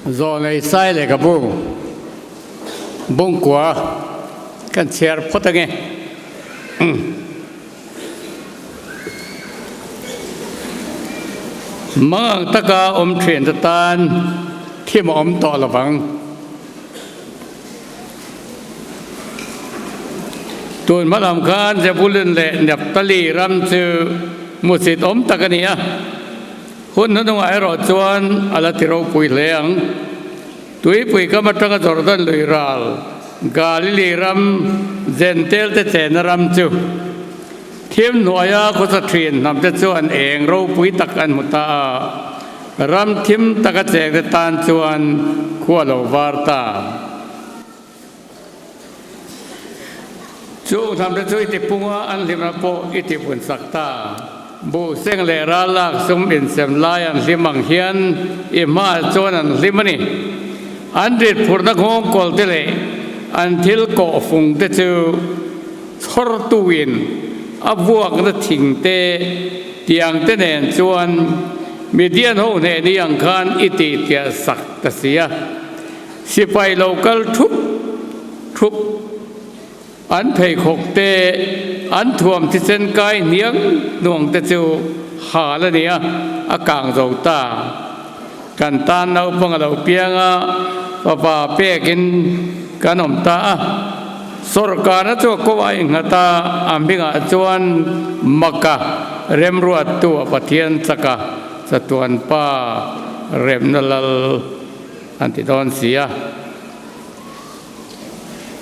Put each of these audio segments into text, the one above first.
Zawlnei sai leh ka bu bungkua kan chhiar phawt ange. Mangang taka awm thin te tan thim a awm tawh lovang. Tun hma lam khan Zebulun leh Naphtali ram chu hmusit awm tak a ni a, hun hnuhnungah erawh chuan a la ti ropui hle ang. Tuipui kam atanga Jordan lui ral, Galili ram Jentail te chenna ram chu thim hnuaia khawsa thin hnamte chuan eng ropui tak an hmu ta a. Ram thim taka chengte tan chuan khua lo var ta. Chung thamte chu i ti pung a, an hlimna pawh i ti vun sak ta. Buh seng leh ral lak sum insem lai an hlim ang hian i hmaah chuan an hlim a ni. An rit phurhna nghawng kawlte leh an thil kawh fungte chu chhawrtuin a vuakna thingte Tiang te nen chuan Midian ho hneh ni ang khan i tih tiah sak ta si a, sipai lo kal thup thup, an pheikhawk te, an thuam thisen kai hniang hnuang te chu hal a ni a, a kang zo ta. Kan tan naupang a lo piang a, fapa pekin kan awm ta a. Sawrkarna chu a ko a inghat a, a hmingah chuan Maka remruattu a Pathian chaka chatuan pa remna lal an ti dawn si a.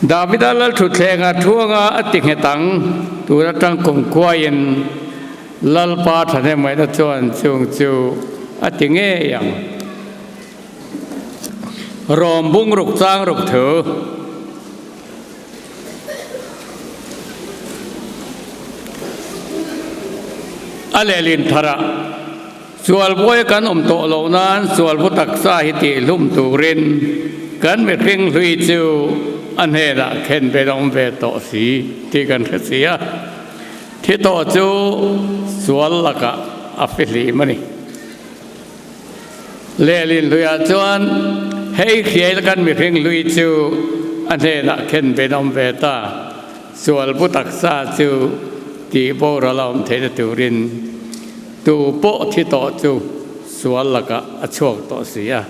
Davida lal thutthlengah thuanga a ti nghet ang, tun atang kumkhuaiin Lalpa thahnemngaihna chuan chung chu a ti ngei ang. Rawm bung ruk chang ruk thu. A lehlin tharah sualbuai kan awm tawh loh nan sualbu taksa hi tihhlum turin kan mihring hlui chu a hnenah khen vel a awm ve tawh si tih kan hre si a. Thi tawh chu sual lakah a fihlim a ni. Lehlin hluiah chuan hei hriail kan mihring hlui chu a hnenah khen ben awm ve ta, sual bu taksa chu tih boral a awm theihna turin tu pawh thi tawh chu sual lakah a chhuak tawh si a.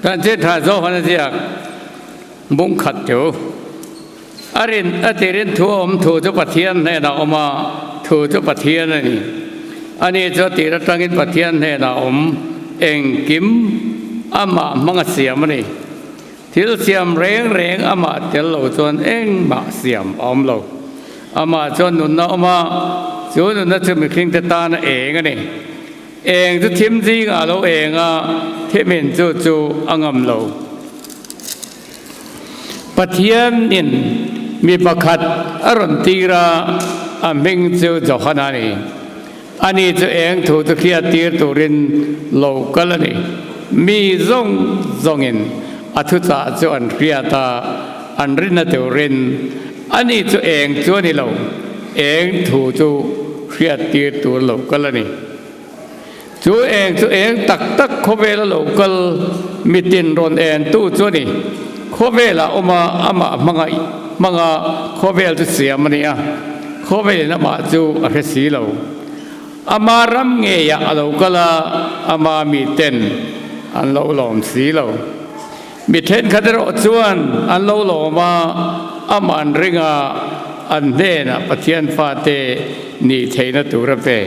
Kan thil tha zawk an a ziak bung khat chu. A rin a tirin thu a awm thu chu Pathian hnenah a awm a, thu chu Pathian a ni. Ani chu a tir atangin Pathian hnenah a awm, engkim amah hmang a siam a ni. Thil siam reng reng amah tel lo chuan engmah siam a awm lo. Amah chuan nunna a awm a, chu nunna chu mihringte tana eng a ni. Eng chu thim zingah a lo eng a, thimin chu chu a ngam lo. Pathianin mi pakhat a rawn tir a, a hming chu Johana a ni. Ani chu eng thu chu hriat tir turin lo kal a ni. Mi zawng zawngin a thuchah chu an hriat a, an rinna turin ani chu eng chu a ni lo, eng thu chu hriat tir tur lo kal a ni. Chu eng chu eng tak tak khawvela lo kal mitin rawn en tu chu a ni. Khawvelah awm a, amah hmangaih hmanga khawvel chu siam a ni a, khawvelin amah chu a hre si lo. Ama ram ngeiah a lo kal a, ama miten an lo lawm si lo. Mi thenkhat erawh chuan an lo lawm a, amah an ring a, an hnenah Pathian fate nih theihna tur a pe.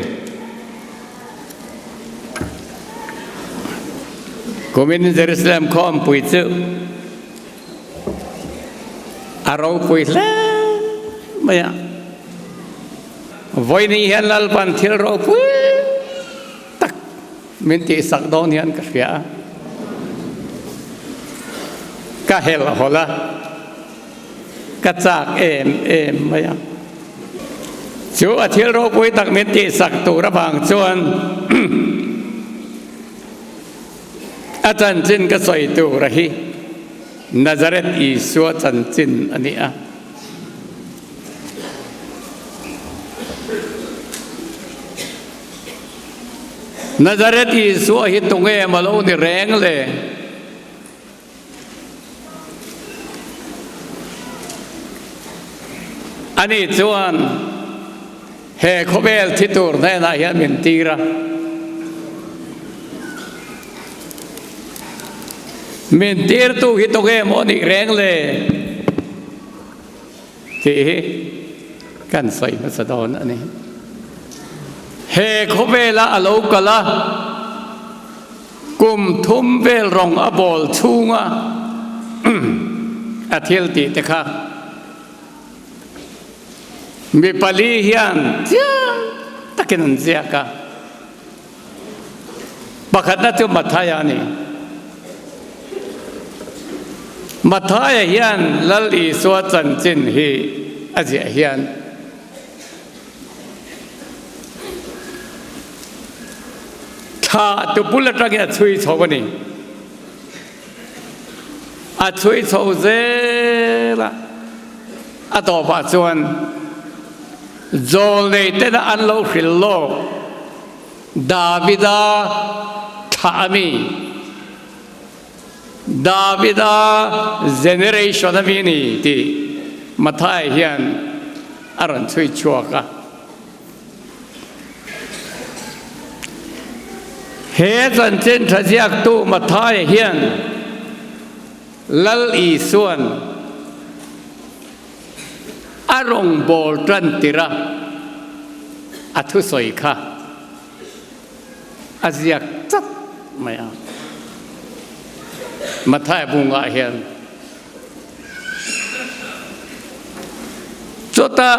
Kumin Jerusalem khawmpui chu a ropui hle mai a. Vawiin hian Lalpan thil ropui tak min tihsak dawn hian ka hria a. Ka helh hawlh a, ka chak em em mai a. Chu a thil ropui tak min tihsak tur avang chuan a chanchin ka sawi tur a hi Nazareth Isua chanchin a ni a. Nazareth Isua hi tunge maw lo ni reng le? Ani chuan he khawvel thi tur hnenah hian min tir a. Min tirtu hi tunge maw nih reng le? Tih hi kan sawi hmasa dawn a ni. He khawvela a lo kal a, kum thum vel rawng a bawl chhunga a thil tih te kha mi pali hian chiang takin an ziak a. Pakhatna chu Mathaia a ni. Mathaia hian Lal Isua chanchin hi a ziah hian thla tupul atangin a chhui chho a ni. A chhui chho zel a, a tawpah chuan Zawlnei tena an lo hrilh lawk Davida thlah a mi, Davida generation a mi a ni tih Mathai hian a rawn chhui chhuak a. He chanchin tha ziaktu Mathai hian Lal Isuan A rawngbâwl ṭan tirh a, a thusawi kha a ziak chat mai a. Matthai bungah hian chutah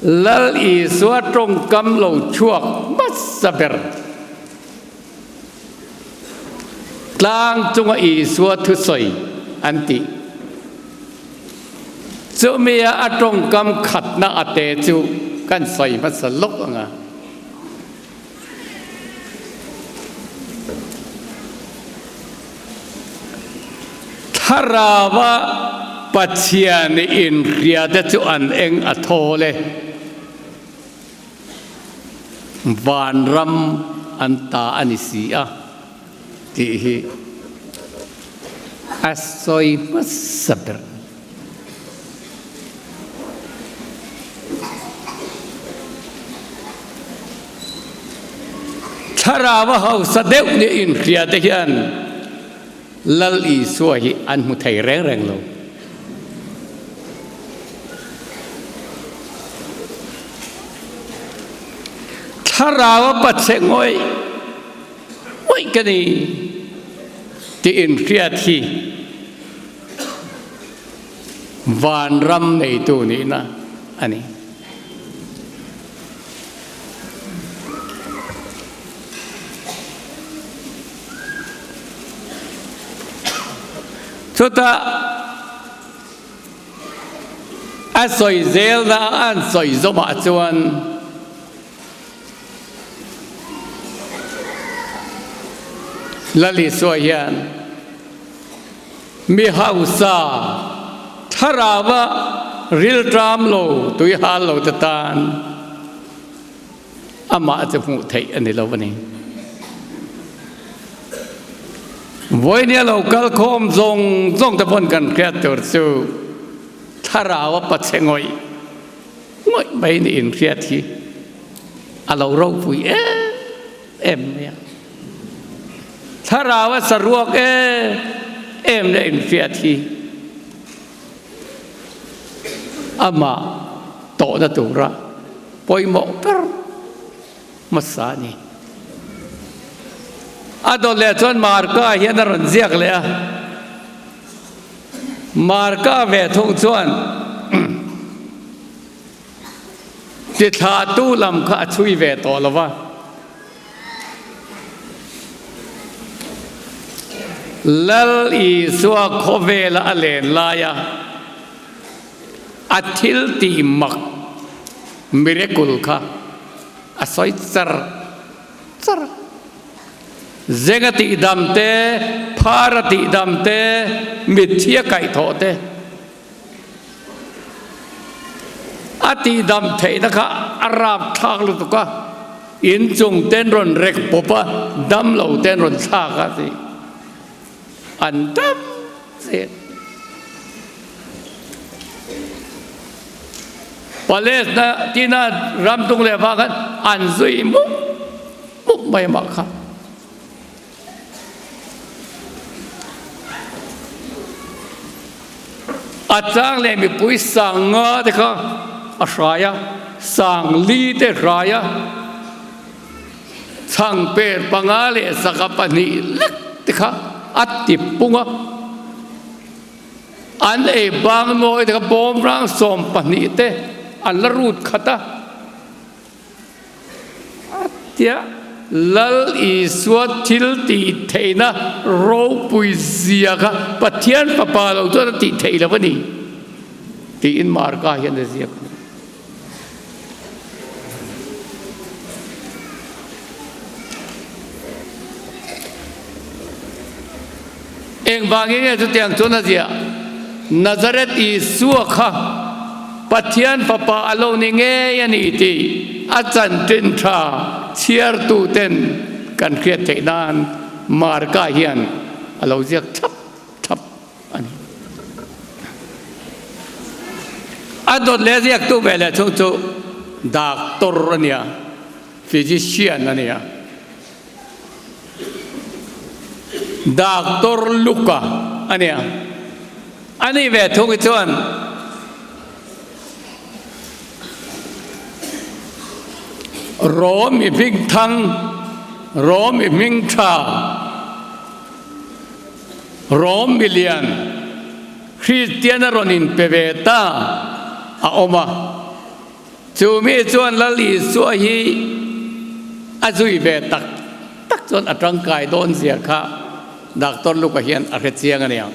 Lal Isua ṭawngkam lo chhuak hmasa ber Tlang chunga Isua thusawi an tih. Chumia a tawngkam khatna a te chu kan sawi hmasa lawk ang a. Thlarauva Pathian inhriate chu an eng a thawl e. Vanram an ta a ni si a tih hi a sawi hmasa ber. Thlarau a hausa deuh nia inhria te hian Lal Isua hi an hmu thei reng reng lo. Thlarau a pachhe ngawih ngawih ka ni tih inhriat hi vanram neitu nihna a ni. Chutah a sawi zelna an sawi zawmah chuan Lal Isua hian mi hausa thlarauva rilṭam lo tuihal lo te tan Amah chu hmuh theih a ni lo a ni. Vawinia lo kal khawm zawng zawng te pawn kan hriat tur chu thlarau a pachhe ngawih ngawih mai niin hriat hi a lo ropui em em mai a. Thlarau a saruak em em leh inhriat hi Amah tawhna tura pawimawh ber hmasa a ni. A dawt leh chuan Marka hian a rawn ziak leh a, Marka ve thung chuan tithlahtu lam kha a chhui ve tawh lo va. Lal Isua khawvela a len laia a thil tih mak. Miracle kha a sawi char char a. Zenga tihdam te, phara tihdam te, mitthi a kaihthawh te a tihdam theihna kha a rapthlak lutuk a, inchung ten rawn rek pawp a, damlo ten rawn thlak a tih an dam zel. Palestina ram tung leh vang khan an zui mup mup mai mah kha. A chang leh mipui sang nga te kha a hrai a, sang li te hrai a, chhangper panga leh sangha pahnih lek te kha a ti pung a. An ei bang nawi te kha bawm rang 12 te an la rut khat a. A tia Lal Isua thil tih theihna ropui zia kha Pathian fapa lo chuan a tih theih lo a ni tiin Marka hian a ziak a ni. Engvangin nge chutiang chuan a ziah? Nazareth Isua kha Pathian Fapa a lo ni ngei a ni tih a chanchin tha chhiartuten kan hriat theih nan Marka hian a lo ziak thlap thlap a ni. A dawt leh ziaktu ve leh chhung chu doctor a nia, physician a nia. Doctor Luka a nia. A nih ve thung hi chuan Rom i hming thang, Rom i hming tha, Rom mi lian, Kristian a rawn inpe ve ta a awm a. Chu mi chuan Lal Isua hi a zui ve tak tak chuan a tangkai dawn zia kha Doctor Luka hian a hre chiang a nia.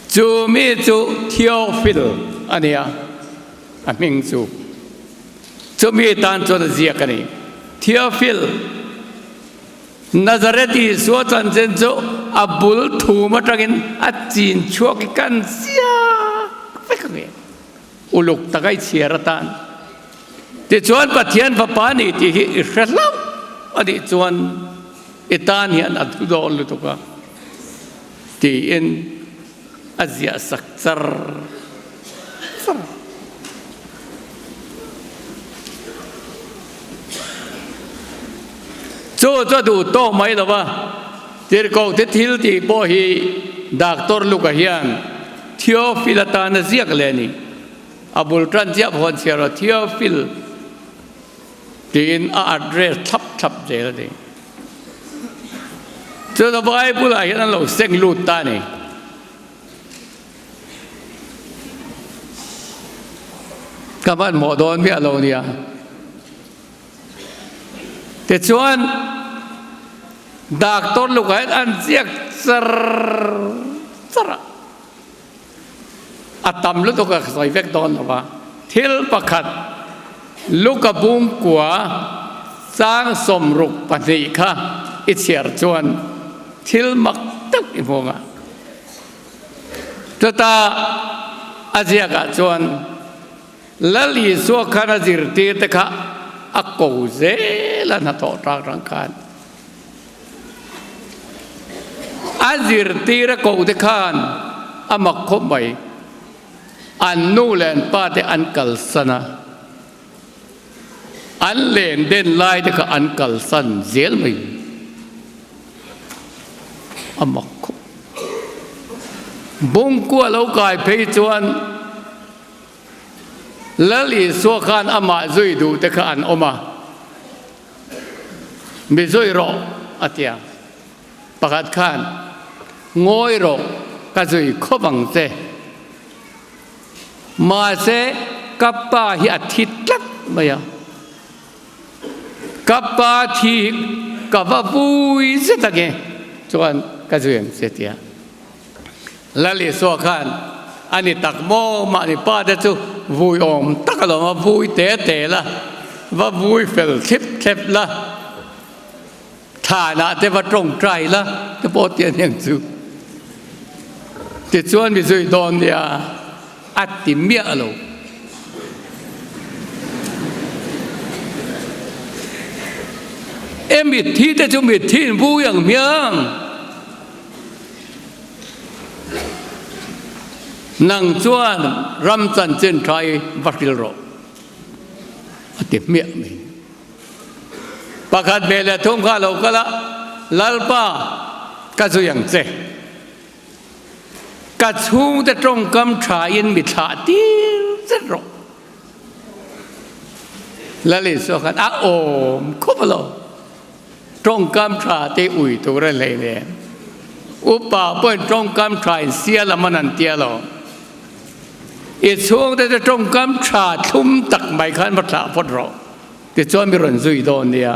Chu mi chu Theophil a nia, a hming chu. Chumi tan chuan a ziak a ni. Theophil. Nazareth Isua chanchin chu a bul thum atangin a chin chhuak i kan ziak vek ang e. Uluk taka i chhiar atan. Tichuan Pathian Fapa ni tih hi i hre hlauh a nih chuan i tan hian a thu dawn lutuk a tiin a ziah sak char char a. Chu chu a duh tawk mai lo va, tirhkoh te thil tih pawh hi Doctor Luka hian Theophil atana ziak leh a ni. A bul tan chiah pawh an chhiar a, Theophil tiin a address thlap thlap zel a ni. Chuan a Bible ah hian an lo seng lut ta a ni. Ka hmanhmawh dawn miah lo nia. Tichuan, Doctor Luka hian an ziak char char a, a tam lutuk a sawi vek dawn lo va. Thil pakhat, Luka bungkua chang 62 kha i chhiar chuan thil mak tak i hmu ang a. Chuta a ziakah chuan, Lal Isua khan a zirtir te kha a ko zel a hnathawh tlak rang khan. A zirtir a ko te khan a mak khawp mai. An nu leh an pa te an kalsan a, an len den lai te kha an kalsan zel mai. A mak khawp. Bungkua lo kai phei chuan Lal Isua khan amah zui duh te kha an awm a, Mi zui rawh a ti a. Pakhat khan, Ngawi rawh, ka zui khawp ang che. Mahse, ka pa hi a thi tlat mai a. Ka pa thi hi ka va vui zet ange chuan ka zui ang che a ti a. Lal Isua khan A ni tak maw? Mahni pa te chu vui awm tak alawm a, vui te te la, va vui fel thlip thlep la, thlanah te va tawngtai la te pawh ti a niang chu. Tichuan mi zui dawn nia a ti miah lo. E mitthi te chu mitthi in vui ang hmiang. Nang chuan ram chanchin tha i va hril rawh a ti hmiah mai. Pakhat ve leh thum kha a lo kal a, Lalpa, ka zui ang che. Ka chhungte tawngkam tha in mi thlah tir zet rawh. Lal Isua khan a awm khawp a lo. Tawngkam tha te ui tur a hlei nen. Upa pawhin tawngkam tha in sia lam an an tia lo. I chhungte chu tawngkam tha thlum tak mai khan va thlah phawt rawh. Tichuan mi rawn zui dawn nia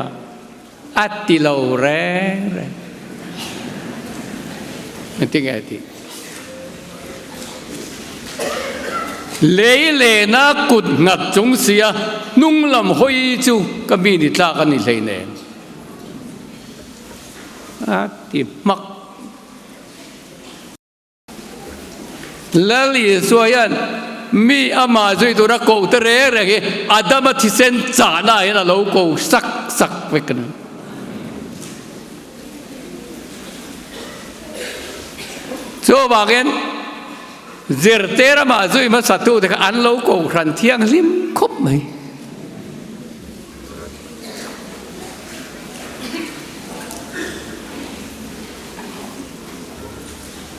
a ti lo reng reng. Engtin nge a tih? Lei lehna kut nghat chung sia hnung lam hawi chu ka mi ni tlak a ni hleinem a ti hmak. Lal Isua hian mi amah zui tura koh te reng reng hi Adama thisen chahna ah hian a lo ko sak sak vek a ni. Chuvangin zirtir amah zui hmasa tute kha an lo ko hran thianghlim khawp mai.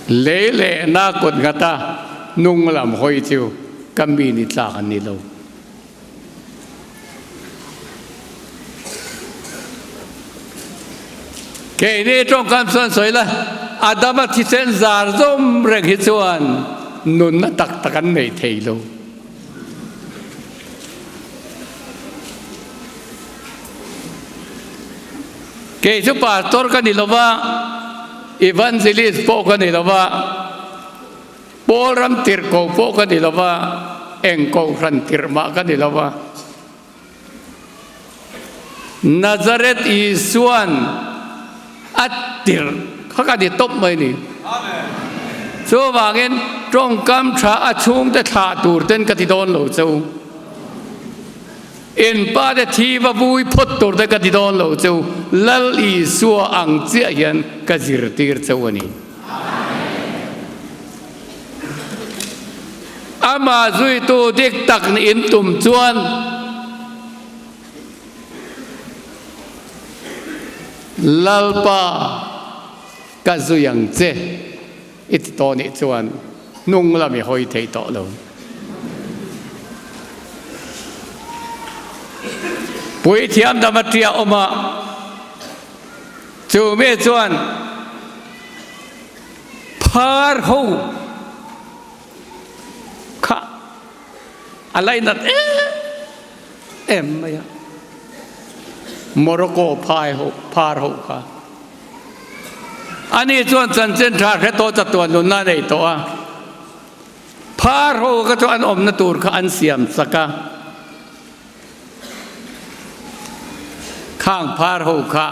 Lei lehna kut nghata hnung lam hawi chu ka mi ni tlak an ni lo. Keini tawngkam chuan sawi la, Adama thisen zar zawm reng hi chuan nunna tak tak an nei thei lo. Kei chu pastor ka ni lova, evangelist pawh ka ni lova, Pawl ram tirh ko pawh ka ni lova, eng kohhran tirh mah ka ni lova. Nazareth Isuan a tirh kha ka ni tawp mai ni. Chuvangin tawngkam tha a chhungte thlah tur ten ka ti dawn lo che u. In pa te thi va vui phawt tur te ka ti dawn lo che u. Lal Isua ang chiah hian ka zirtir che u a ni. Amah zuitu dik tak nih in tum chuan Lalpa ka zui ang che i ti tawh nih chuan hnung lam i hawi thei tawh lo. Puithiam dam a ṭiah awm a. Chu mi chuan phar ho kha a lainat em em mai a, Morocco phai ho phar ho kha. Ani chuan chanchin tha hre tawh chatuan nunna a nei tawh a, phar ho kha chu an awmna tur kha an siam sak a. Khang phar ho kha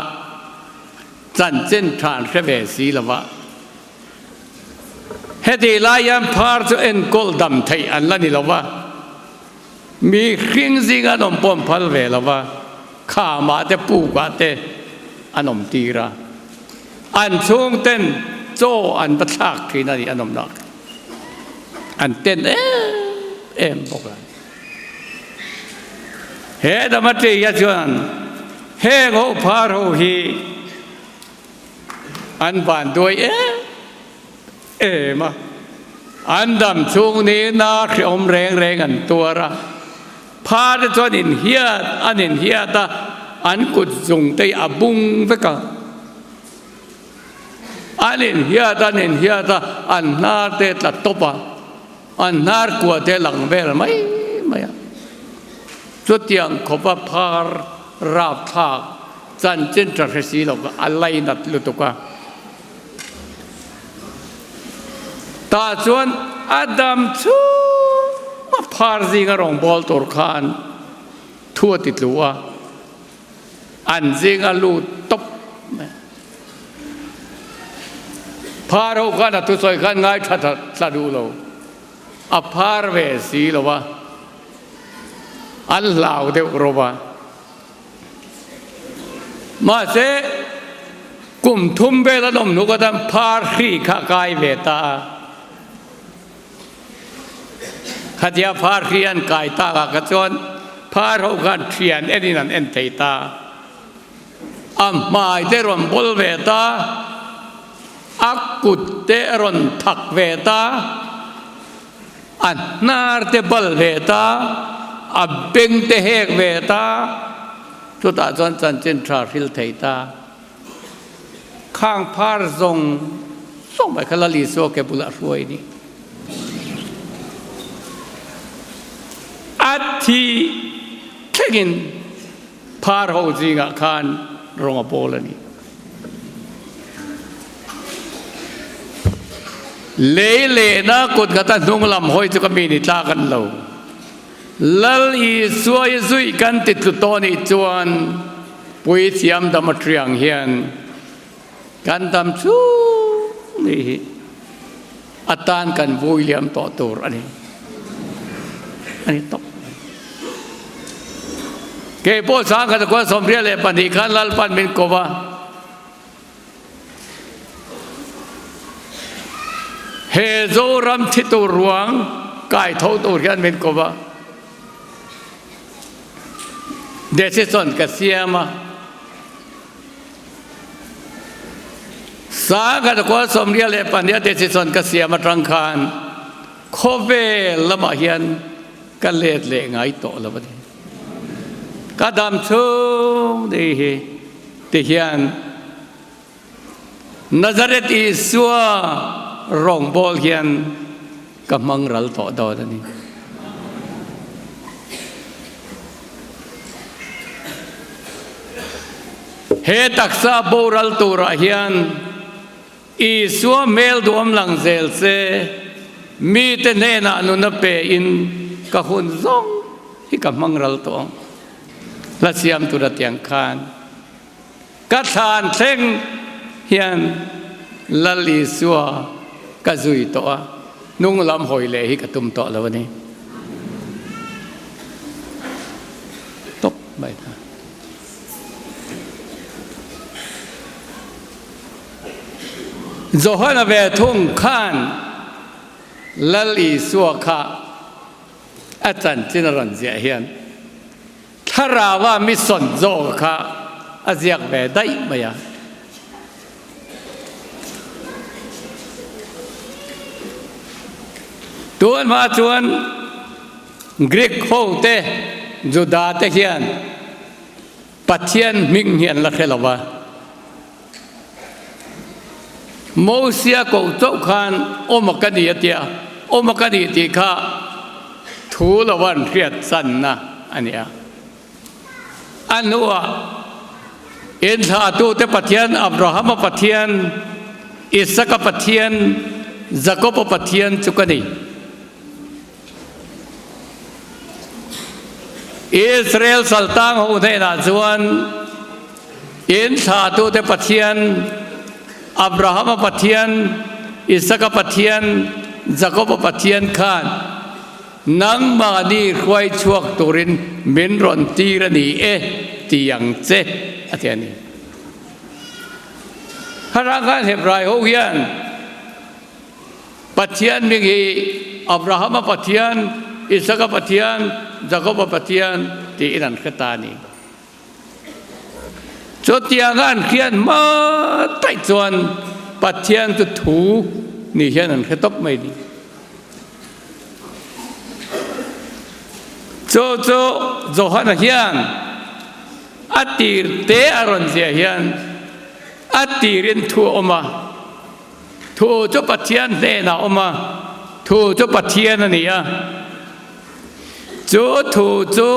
chanchin tha an hre ve si lo va. Heti lai hian phar chu enkawl dam theih an la ni lo va, mi hring zinga an awm pawh an phal ve lo va, khamah te pukah te an awm tir a, an chhungten chaw an va thlak thin a ni an awmna an ten em em bawk a. He Damatria chuan heng ho phar ho hi an van duai em em a, an dam chhung ni na hrehawm reng reng an tuar a, phar te chuan inhiat an inhiat a, an kut zung te hi a bung vek a, an inhiat an inhiat a, an hnar te tla tawp a. An hnar kua te lang vel mai mai a. Chutiang khawpa phar rapthlak chanchin tha hre si lo kha a lainat lutuk a. Tah chuan a dam chhunga phar zinga rawngbâwl tur khan thu a ti tlu a, an zinga lut tawp mai. Phar ho khan a thusawi khan ngaithla thla duh lo, a phar ve si lo a, an hlau deuh rawh a. Mahse, kum thum vel an awm hnu kha chuan phar hri kha a kai ve ta a. Khatia phar hri an kai tak ah kha chuan phar ho khan thian enin an en thei ta. A hmai te rawn bawl ve ta, a kut te a rawn thak ve ta. A hnar te bal ve ta, a beng te hek ve ta, chutah chuan chanchin tha hril thei ta. Khang phar zawng zawng mai kha Lal Isua ke bulah hruai ni. A thi thlengin phar ho zingah khan rawng a pawl a ni. Lei lehna kut khata hnung lam hawi chu ka mi ni tlak an lo. Lal Isua i zuih kan ti tlu tawh nih chuan puithiam dam a triang hian kan dam chung ni hi atan kan vui liam tawh tur a ni. A ni tawp. Kei pawh sang khat khuan 22 khan Lalpan min ko va. He Zoram thi tur ruang kai tho tur hian min ko va. Decision ka siam a. Sang khat khuan 22 decision ka siam atang khan khawvel lamah hian ka let leh ngai tawh lo a ni. Ka dam chhung ni hi ti hian Nazareth Isua rawngbâwl hian ka hmang ral tawh dawn a ni. He taksa boral turah hian Isua hmel duhawm lang zel se, mite hnenah nuna pe in ka hun zawng hi ka hmang ral tawh ang. Hla siam tura tiang khan ka thlan thleng hian Lal Isua ka zui tawh a, hnung lam hawi leh hi ka tum tawh lo a ni. Tawp mai ta. Johana ve thung khan Lal Isua kha a chanchin a rawn ziah hian Thlaraua mi sawn zawk kha a ziak ve daih mai a. Tun hma chuan Greek ho te, Juda te hian Pathian hming hi an la hre lo va. Mosia koh chauh khan awm a ka ni a tia, awm a ka ni tih kha thu lo an hriat channa a ni a. A hnuah inthlahtute Pathian, Abrahama Pathian, Isaka Pathian, Jakoba Pathian chu ka ni. Israel saltang ho hnenah chuan in thlahtute Pathian, Abrahama Pathian, Isaka Pathian, Jakoba Pathian khan nangmahni hruai chhuak turin min rawn tir a ni e ti ang che a ti a ni. Kharang khan Hebrai ho hian Pathian hming hi Abrahama Pathian, Isaka Pathian, Jakoba Pathian tiin an hre ta a ni. Chutianga an hriat hma taih chuan Pathian chu thu ni hian an hre tawp mai ni. Chu chu Johana hian a tir te a rawn ziah hian a tirin thu a awm a. Thu chu Pathian hnenah a awm a, thu chu Pathian a ni a. Chu thu chu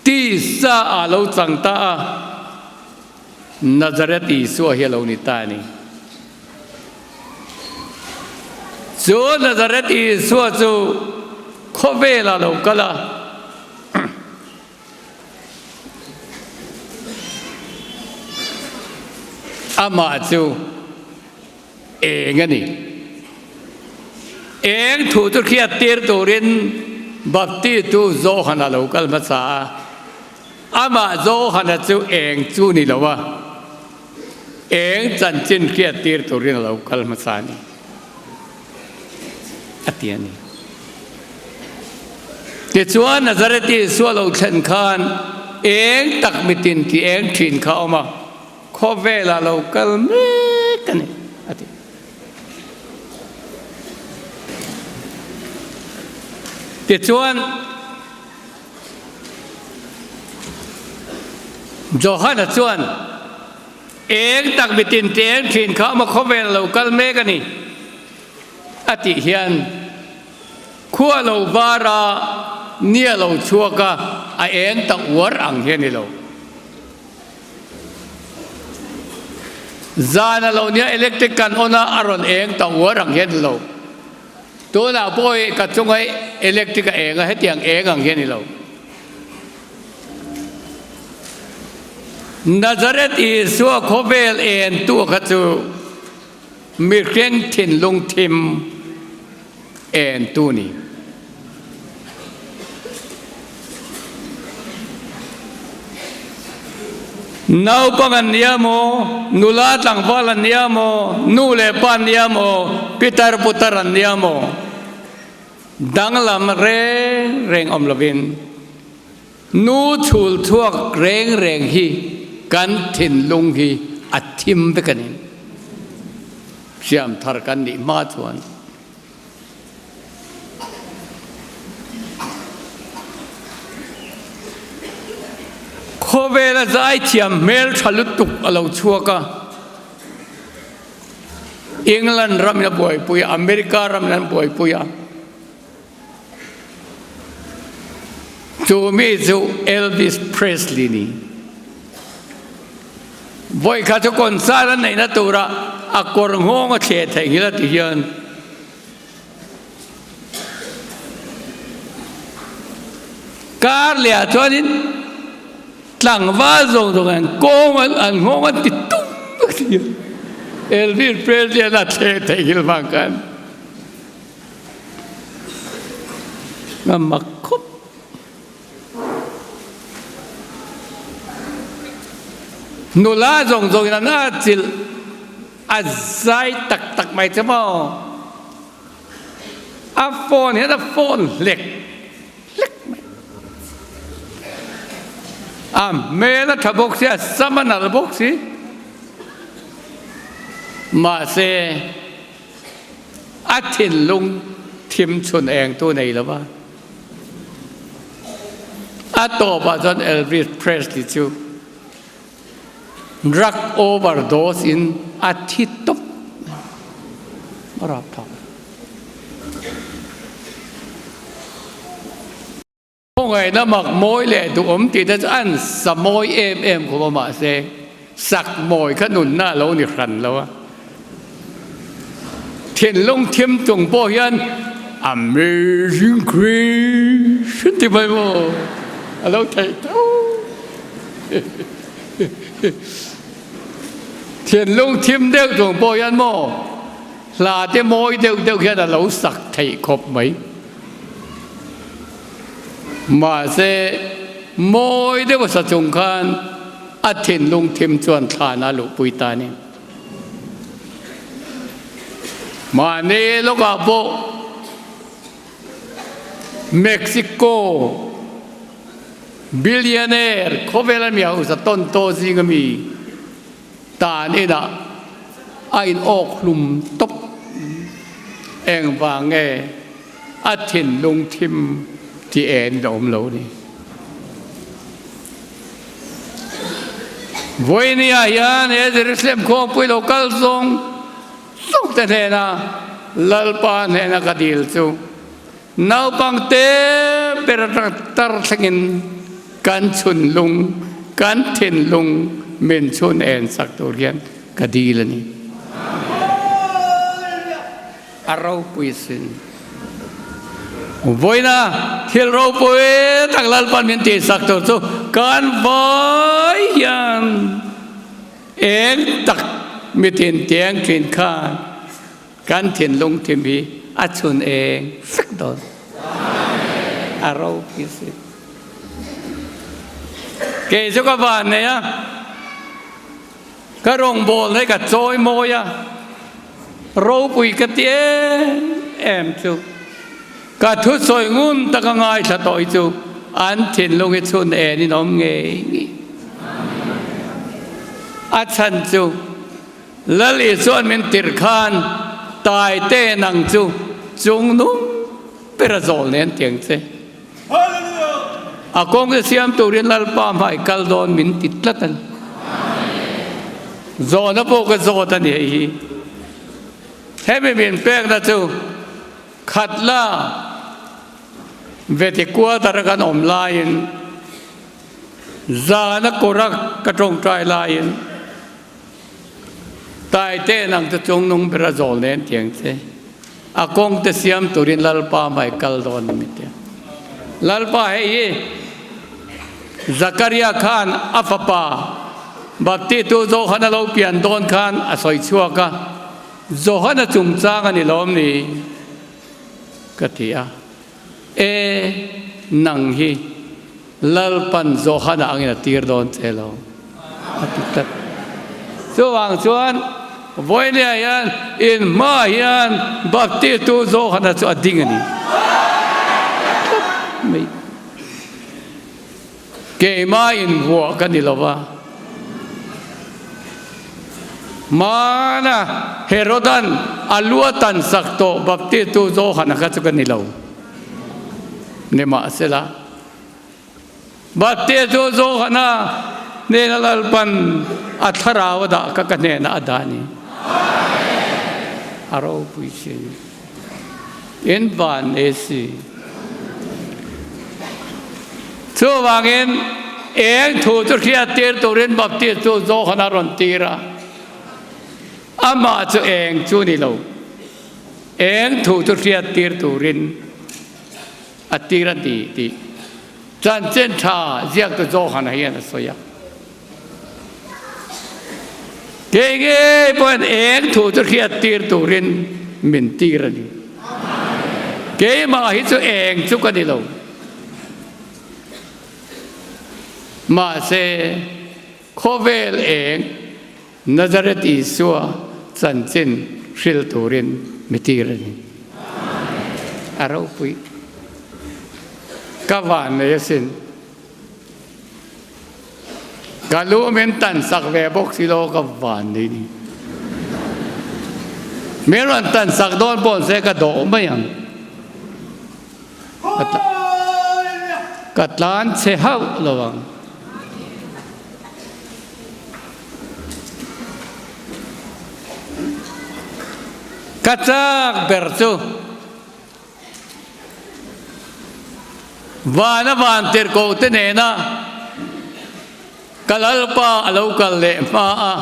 tisa ah lo chang ta a, Nazareth Isua hi a lo ni ta a ni. Chu Nazareth Isua chu khawvelah lo kal a. Amah chu eng a ni. Eng thu chu hriat tir turin Baptistu Johana lo kal hmasa a. Amah Johana chu eng chu ni lo a, eng chanchin hriat tir turin a lo kal hmasa a ni, a ti a ni. Tichuan Nazareth Isua lo thlen khan eng tak mitin tih eng thin kha a awm a, khawvelah lo kal mek a ni, a ti. Tichuan Johana chuan eng tak mitin tih eng thin kha a awm a, khawvelah lo kal mek a ni, a tih hian Khua lo var a, ni a lo chhuak a, a eng ta uar ang hi a ni lo. Zan a lo nia electric kan on a, a rawn eng ta uar ang hi a ni lo. Tunah pawh hi ka chunga electric a eng a, hetiang eng ang hi a ni lo. Nazareth Isua khawvel en tu kha chu Mihring thinlung thim en tu ni. Naupang an nia maw, nula tlangval an nia maw, nu leh pa an nia maw, pitar putar an nia maw, danglam reng reng awm lovin nu chhul chhuak reng reng hi kan thinlung hi a thim vek a ni. Siam thar kan nih hma chuan khawvela zaithiam hmel tha lutuk a lo chhuak a, England ramin a buaipui a, America ramin an buaipui a. Chu mi chu Elvis Presley ni. Vawikhat chu concert an neihna tura a kawr nghawng a thleh theih nghilh a ti hian kar lehah chuanin tlangval zawng zawng an kawng an nghawng an ti tum vek ti hian Elvis Presley an a thleh theih nghilh vang khan A mak khawp. Nula zawng zawng in an atchilh a zai tak tak mai che maw. A phone hian a phone hlek hlek mai. A hmel a tha bawk si, a sam a nalh bawk si. Mahse A thinlung thim chhun engtu nei lo va. A tawpah chuan Elvis Presley chu drug overdose in a thi tawp mai. A rapthlak. Khawngaihna mak mawi leh duhawm tih te chu an sa mawi em em khawp a, mahse sak mawi kha nunna a lo ni hran lo a. Thinlung thim chung pawh hian Amazing Grace an ti mai maw? A lo theih tho. Thinlung thim deuh chung pawh hian maw hla te mawi deuh deuh hian a lo sak theih khawp mai. Mahse, mawi deuh sa chung khan a thinlung thim chuan thlan a luhpui ta a ni. Mahni lawkah pawh Mexico billionaire khawvela mi hausa tawn tawh zinga mi tan inah a in awk hlum tawp. Engvang nge a thinlung thim ti en a awm lo ni. Vawinia hian he Jerusalem khawngpui lo kal zawng zawng te hnena Lalpa hnena ka dil chu naupang te ber atang tar thlengin kan chhunlung, kan thinlung min chhun en sak tur hian ka dil a ni. A ropui sin. Vawiina thil ropui tak Lalpan min tihsak tur chu kan vai hian eng tak mitin tiang thin khan kan thinlung thim hi a chhun eng vek dawn. A ropui sin. Kei chu ka van nei a. Ka rawngbâwl hi ka chawi mawi a, ropui ka ti em em chu. Ka thusawi ngun taka ngaithla tawh hi chu an thinlung hi chhun enin awm ngei ngei. A chhan chu Lal Isua'n min tirh khan Taite nang chu chung nung ber a zawl nen tiang che. A kawng te siam turin Lalpa hmai kal dawn min ti tlat a ni. Zawhna pawh ka zawt a ni hei hi. Hemi min pekna chu Khatla Veti quarter a kan awm laiin zana kawra ka tawngtai laiin Taite nang chu chungnung bera zawl nen tiang che. A kawng te siam turin Lalpa hmai kal dawn a mi tia. Lalpa hei hi Zakaria khan a fapa Baptitu Johana lo pian dawn khan a sawi chhuak a, Johana chungchang a ni lawm ni? ka ti a. E, nang hi Lalpan Johana angin a tir dawn che lo, a ti tlat. Chuvang chuan vawinia hian in hmaah hian Baptistu Johana chu a ding a ni tlat mai. Keimah invuah ka ni lo va. Hmana Herodan a lu a tan sak tawh Baptistu Johana kha chu ka ni lo. Nimahsela, Baptistu Johana hnena Lalpan a thlarau a dah kha ka hnenah a dah a ni. A ropui si. In van e si. Chuvangin eng thu chu hriat tir turin Baptist chu Johan a rawn tir a. Amah chu eng chu ni lo. Eng thu chu hriat tir turin a tir a ni tih chanchin tha ziaktu Johan hian a sawi a. Kei ngei pawhin eng thu chu hriat tir turin min tir a ni. Keimah hi chu eng chu ka ni lo. Mahse, khawvel eng Nazareth Isua chanchin hril turin mi tir a ni. A ropui. Ka van nei asin. Ka lu min tan sak ve bawk si lo ka van ni ni. Min rawn tan sak dawn pawh se ka dawh mai ang. Ka tlan chhe hauh lo ang. Ka chak ber chu. Vana vantirhkoh te nena ka Lalpa a lo kal leh hma a,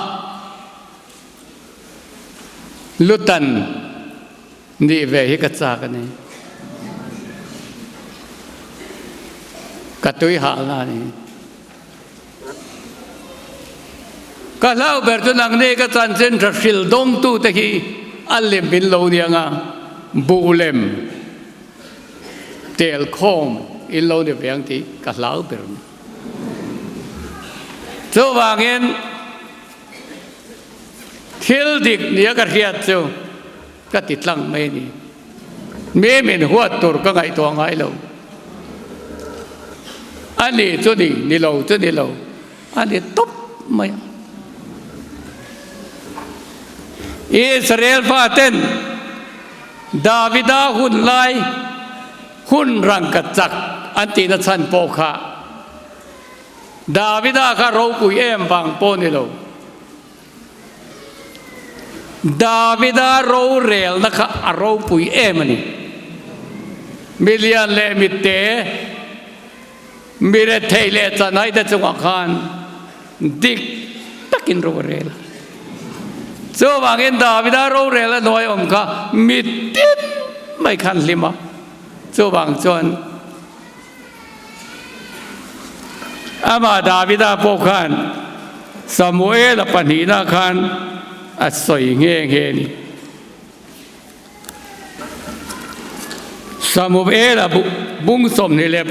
Lutan nih ve hi ka chak a ni. Ka tui halna a ni. Ka hlau ber chu nangni ka chanchin tha hril dawngtute hi a lem in lo ni anga buh lem tel khawm in lo ni ve ang tih ka hlau ber a ni. Chuvangin thil dik nia ka hriat chu ka ti tlang mai a ni. Mi min huat tur ka ngaihtuah ngai lo. A ni chu ni, ni lo chu ni lo. A ni tawp mai a. Israel faten Davida hun lai hun rangka chak an tihna chhan pawh kha Davida kha ropui em vang pawh ni lo. Davida rorelna kha a ropui em a ni. Mi lian leh mi te, mi rethei leh chanai te chungah khan dik takin ro a rel a. Chuvangin Davida rorel a hnuai awm kha mitin mai khan hlim a. Chuvang chuan amah Davida pawh khan Samuela pahnihna khan a sawi nghe nghe a ni. Samuela bung 23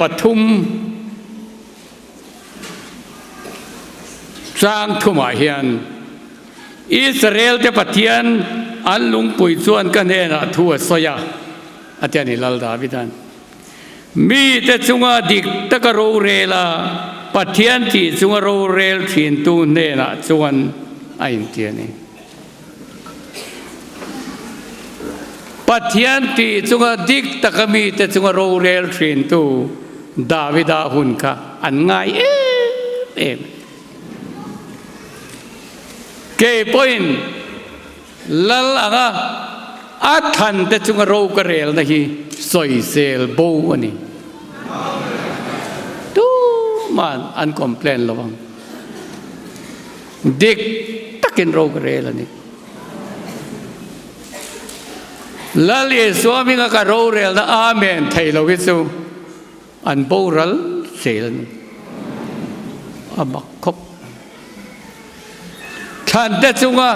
chang thumah hian Israel-te Pathian an lungpui chuan ka hnenah thu a sawi a, a ti a ni Lal Davida'n. Mite chunga dik taka rorel a, Pathian tih chunga rorel thintu hnenah chuan a inti a ni. Pathian tih chunga dik taka mite chunga rorel thintu Davida hun kha an ngai em em. Kei pawhin Lal anga a thante chunga ro ka relna hi sawisel bo a ni. Tuman an complain lo ang. Dik takin ro ka rel a ni. Lal Isua hminga ka rorelna Amen thei lo hi chu an boral zel a ni. A mak khawp. Thlante chunga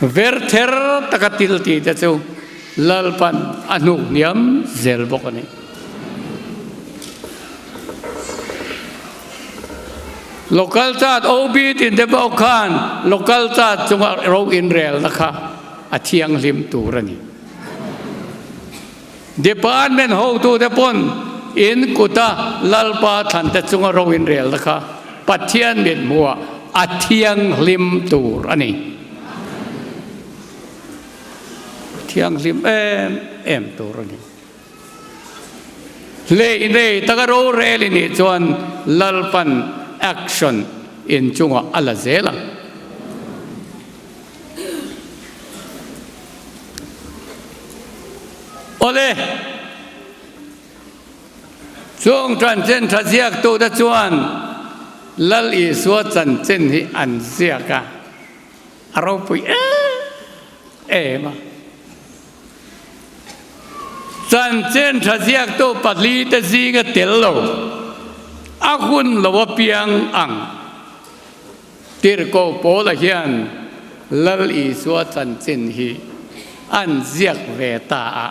ver ther taka til ti te chu Lalpan a hnuk hniam zel bawk a ni. Local chat OB tin te pawh khan local chat chunga ro inrelna kha a thianghlim tur a ni. Department hotute pawn in kuta Lalpa thlante chunga ro inrelna kha Pathian mithmuhah a thianghlim tur a ni. Thianghlim em em tur a ni. Hlei nei taka rorel i nih chuan Lalpan action inchungah a la zel ang. Awle, chung chanchin tha ziaktute chuan Lal Isua chanchin hi an ziak a, a ropui em em a. Chanchin tha ziaktu pahlite zinga tel lo, a hun lo apiang ang. Tirhkoh Paula hian Lal Isua chanchin hi an ziak ve ta a.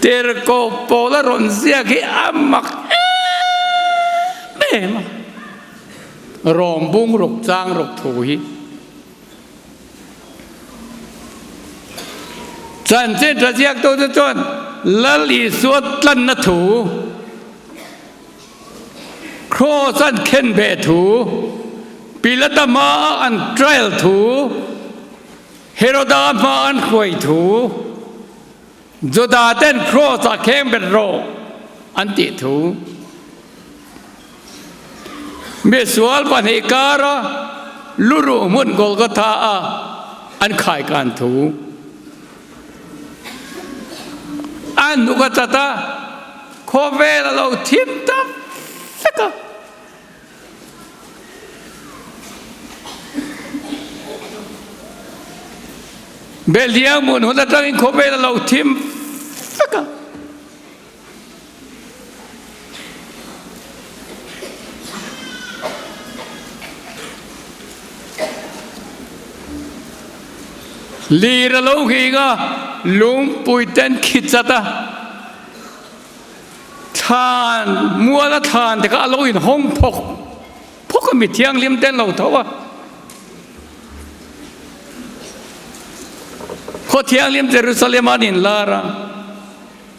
Tirhkoh Paula rawn ziak hi a mak em em a. Rawm bung ruk chang ruk thu hi. Chanchin tha ziaktute chuan Lal Isua tlanna thu, Kraws an khen ve thu, Pilata hmaa an trial thu, Heroda hmaa an hruai thu, Juda ten Kraws ah kheng bet rawh an tih thu, Misual pahnih kara luruh hmun Golgotha a an khaikan thu, A hnuk a chat a, khawvel a lo thim ta vek a. Belhliang hmun hun atangin khawvel a lo thim vek a. Lir a lo nghing a, lungpui ten khi chat a, thlan mual a thlan te kha a lo inhawng phawk phawk a, mi thianghlim ten lo tho a. Khaw thianghlim Jerusalem an inlar a.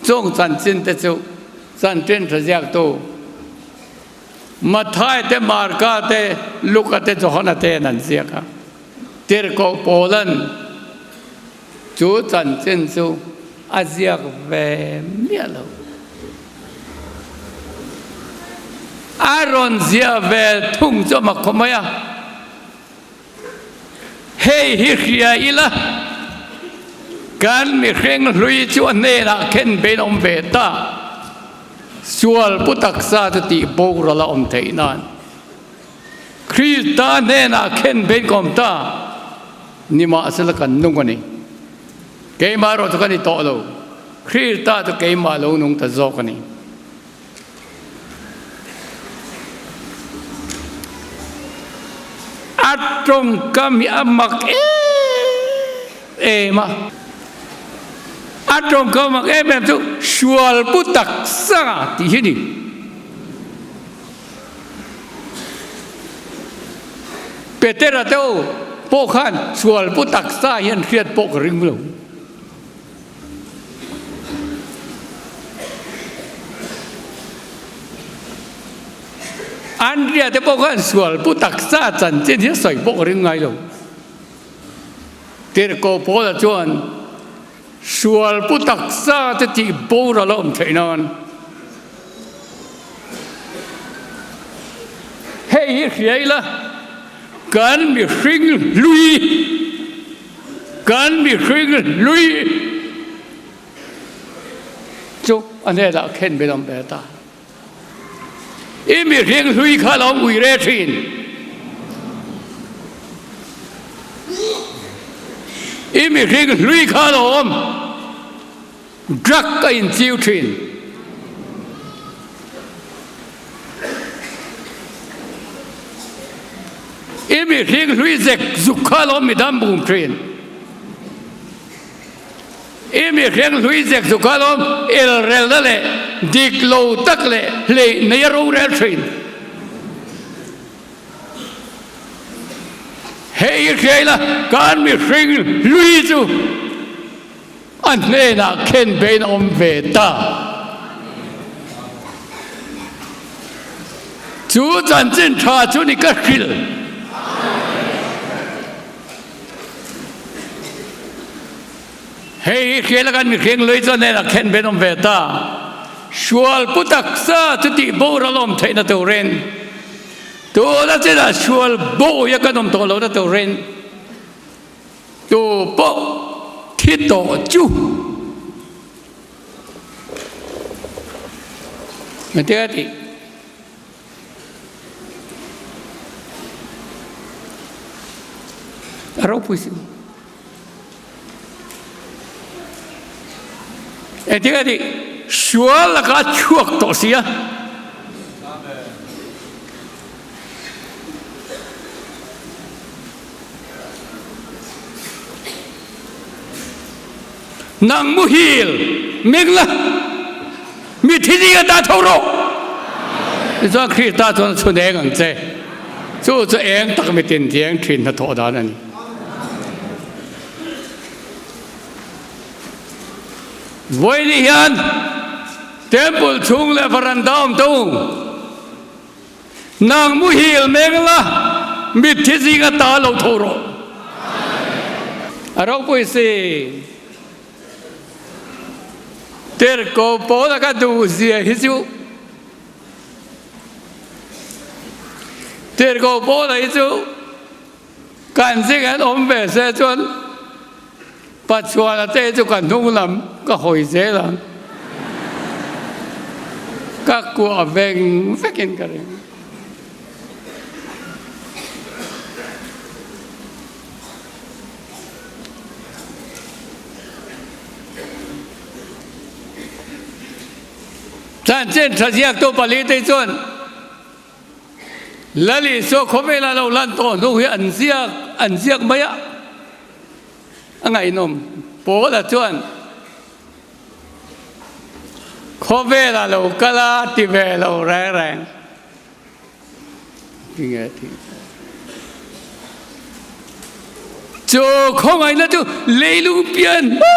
Chung chanchin te chu chanchin tha ziaktu Matthai te, Marka te, Luka te, Johana te an ziak a. Tirhkoh Paula'n chu chanchin chu a ziak ve miah lo. A rawn ziah ve thung chu a mak khawp mai a. Hei hi hria ila, kan mihring hlui chu a hnenah khen bein a awm ve ta. Sual pu taksa chu tih boral a awm theih nan Krista hnenah khen bein ka awm ta nimahsela kan nung a ni. Keimah erawh chu ka ni tawh lo, Krista chu keimah lo nung ta zawk a ni. A tawngkam hi a mak em em a, a tawngkam mak em em chu sual pu taksa tih hi a ni. Petera te u pawh khan sual pu taksa hi an hriat pawh ka ring lo. Andria te pawh khan sual pu taksa chanchin hi a sawi pawh ka ring ngai lo. Tirhkoh Paula chuan sual pu taksa te tih boral a awm theih nan hei hi hria ila kan mihring hlui Kan mihring hlui chu a hnenah khen min awm ve ta. I mihring hlui kha lo ui re thin. I mihring hlui kha lo awm drug a inchiu thin. I mihring hlui zek zuk kha lo midang bum thin. I mihring hlui zek zuk kha lo elrelna leh dik lo tak leh hleih nei a rorel thin. Hei i hriai la, kan mihring hlui chu A hnenah khen bein a awm ve ta. Chu chanchin tha chu ni ka hrilh. Hei hi hrial a kan mihring lui chu a hnenah khen bein a awm ve ta. Sual pu taksa chu tih boral awm theihna turin tuna chinah sual bawi a kan awm tawh lohna turin Tu pawh thi tawh chu Engtin a tih? A ropui si. Engtin a tih? Sual laka a chhuak tawh si a. Nang muhil meng la, mi thi ding ata tho rawh. Tichuan Krista chuan a chhun eng ang che. Chu chu eng tak mitin tieng thin hnathawh dan a ni. Vawiin hian temple chhung leh varanda awm ta u. Nang muhil meng la, mitthi zinga ta lo tho rawh. A ropui si. Tirhkoh Paula ka duh zia hi chu Tirhkoh Paula hi chu kan zing an awm ve se chuan Pathiana te chu ka hnung lam ka hawi zel ang. Ka kuah veng vekin ka ring. Chanchin tha ziaktu palite chuan Lal Isua khawvela lo lan tawh hnu hi an ziak an ziak mai a. A ngaihnawm. Paula chuan khawvela lo kal a ti ve lo reng reng. Tinge ti? Chu khawngaihna chu leilung pian hma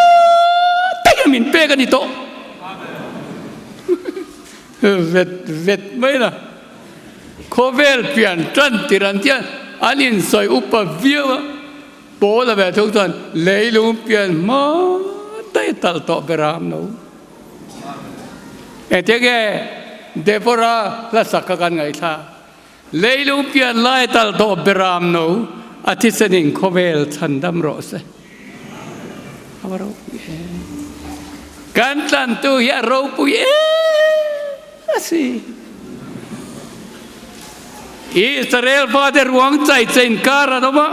takin min pek a ni tawh. Vet vet mai la. Khawvel pian tan tir an tia an insawi upa viau a. Paula ve thung chuan leilung pian hma daih talh tawh ber a am lo. Engtin nge Deborah hla sak kha kan ngaihthla? Leilung pian lai talh tawh ber a am lo, a thisen in khawvel chhandam rawh se. A va ropui em! Kan tlantu hi a ropui em! si. Israel fate ruang chai chein kar an awm a.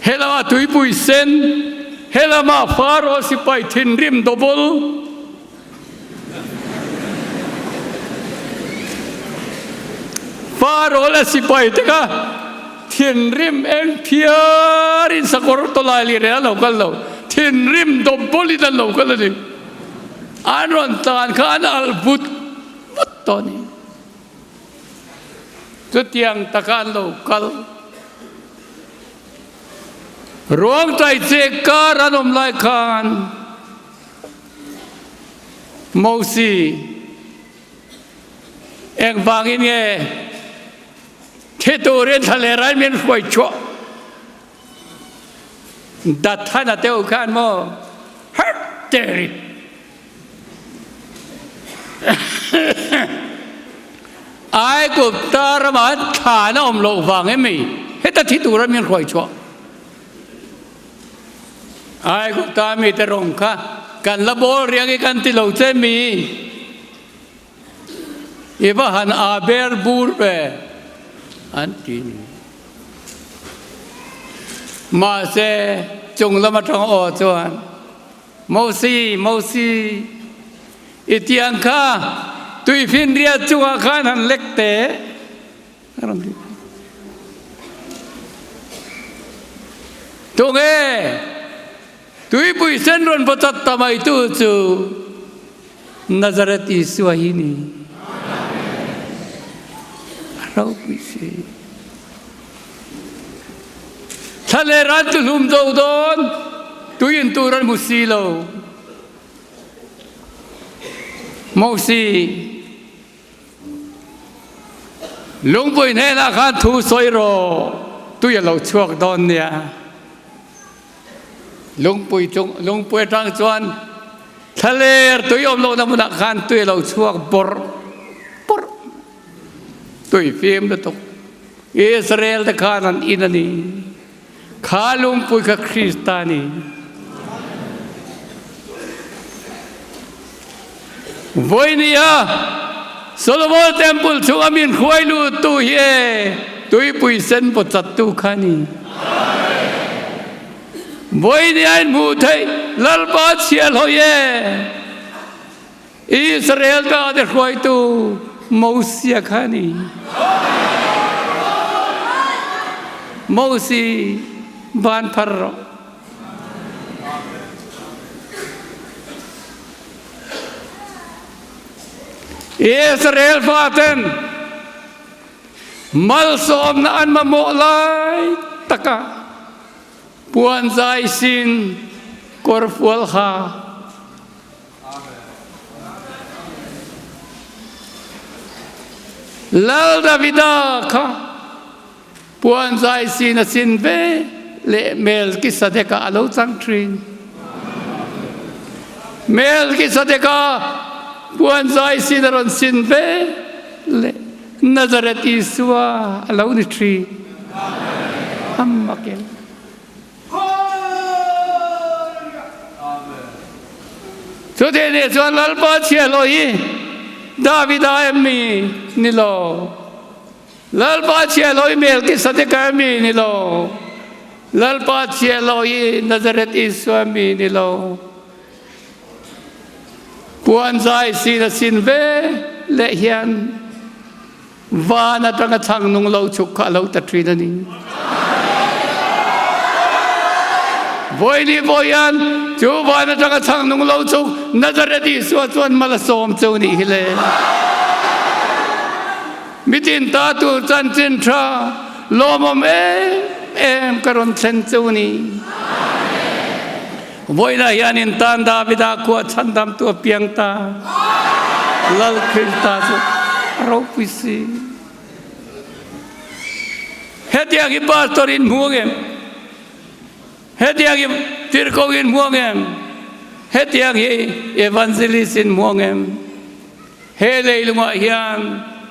Helama tuipui sen, helama Pharaoh sipai thinrim double. Pharaoh le sipai te kha thinrim eng phiarin sakawr tawlai leh reng an lo kal lo. Thinrim double in an lo kal a ni. An rawn tan kha an alh vut vut tawh a ni. Chutiang taka an lo kal. Ruang tai che kar an awm lai khan Mosi engvangin nge thi turin thla leh rai min hruai chhuah Dathana te u khan maw harh teri. Aigupta ramah thlan a awm loh vang em mi? Heta thi tura min hruai chhuah. Aigupta mite rawng kha kan la bawl riang i kan ti lo che mi? I va han aa ber bur ve an ti ni. Mahse chung lam atang aw chuan Mosi, Mosi, i tiang kha tuifinriat chungah khan han lek teh a rawn ti. Tunge tuipui sen rawn va chat ta mai tu chu Nazareth Isua hi ni. A ropui si. Thla leh ran chu hlum zo dawn, tui in tur an hmu si lo. Mosi, lungpui hnenah khan thu sawi rawh, tui a lo chhuak dawn nia. Lungpui chung, lungpui atang chuan thlaler tui awm lohna hmunah khan tui a lo chhuak bawrh bawrh. Tui fim lutuk. Israel te khan an in a ni. Kha lungpui kha Krista a ni. Vawinia Solomon Temple chunga min hruai lut tu hi e tuipui sen pawh chat tu kha a ni. Vawinia in hmuh theih Lalpa chhiahhlawih e. Israel ta te hruaitu Mosia kha ni. Mosi van phar rawh. Israel faten malsawmna an mamawh lai taka puan zai sin kawrfual ha Lal Davida kha puan zai sin a sin ve leh Melkisadeka a lo chang thin. Melkisadeka puan zai sin a rawn sin ve leh Nazareth Isua a lo ni thin. Ammakel. Chutih nih chuan Lalpa chhiahhlawh hi Davida em mi ni lo? Lalpa chhiahhlawh hi Melkisadeka em mi ni lo? Lalpa chhiahhlawh hi Nazareth Isua em mi ni lo? Puan zai sin a sin ve leh hian Van atanga chhang nung lo chuk kha a lo ta thin a ni. Vawi vawian chu van atanga chhang nung lo chuk Nazareth Isua chuan mal a sawm cheu nih hi le. Mitin ta tur chanchin tha lawmawm em em ka rawn thlen cheu ni. Vawiinah hian in tan Davida khua chhandamtu a piang ta. Lal Krista chu a ropui si. Hetiang hi pastor in hmu ang em? Hetiang hi tirhkoh in hmu ang em? Hetiang hi evangelist in hmu ang em? He leilungah hian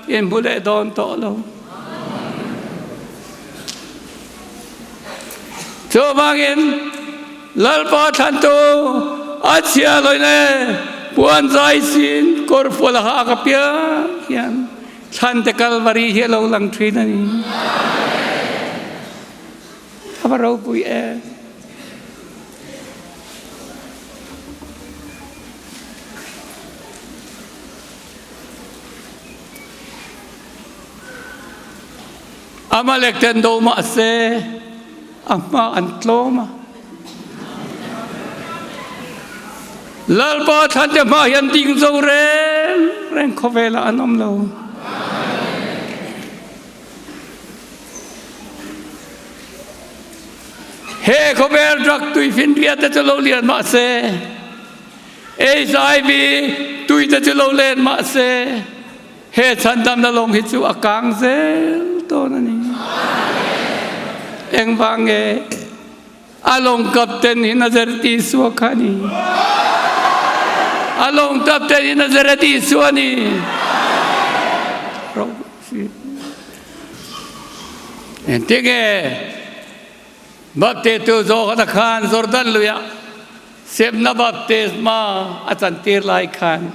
in hmu leh dawn tawh lo. Chuvangin Lalpa thlantu A chhia loin e, puan zai sin kawrfual a hak apiang hian Thlante Kalvari hi a lo lang thin a ni. A va ropui em. Amalek ten do mah se a hma an tlawm a. Lalpa thlante hma hian ding zo reng reng khawvelah an awm lo. He khawvel drug tuifinriat te chu lo lian mah se, HIV tui te chu lo len mah se, he chhandamna lawng hi chu a kang zel dawn a ni. Engvang nge a lawng kapten hi Nazareth Isua kha a ni. A lawng kapten hi Nazareth Isua a ni. Engtinge Baptistu Johana khan Jordan luiah semna baptisma a chantir lai khan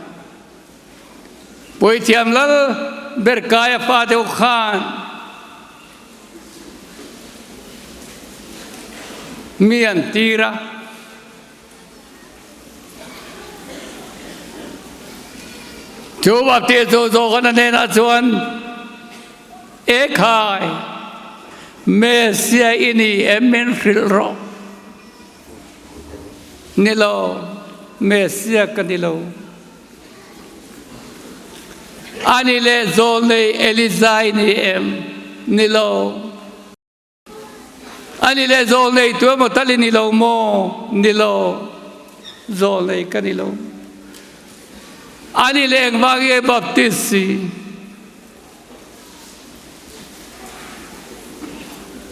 Puithiam Lal Berkaia fa deuh khan mi an tir a. Chu baptistu Johana hnenah chuan, Ekhai, Messiah i ni em min hrilh rawh. Ni lo, Messiah ka ni lo. Ani leh zawlnei Elijah i ni em? Ni lo. Ani leh zawlnei tu emaw tal i ni lo maw? Ni lo. Zawlnei ka ni lo. Ani leh engvang nge Baptist si?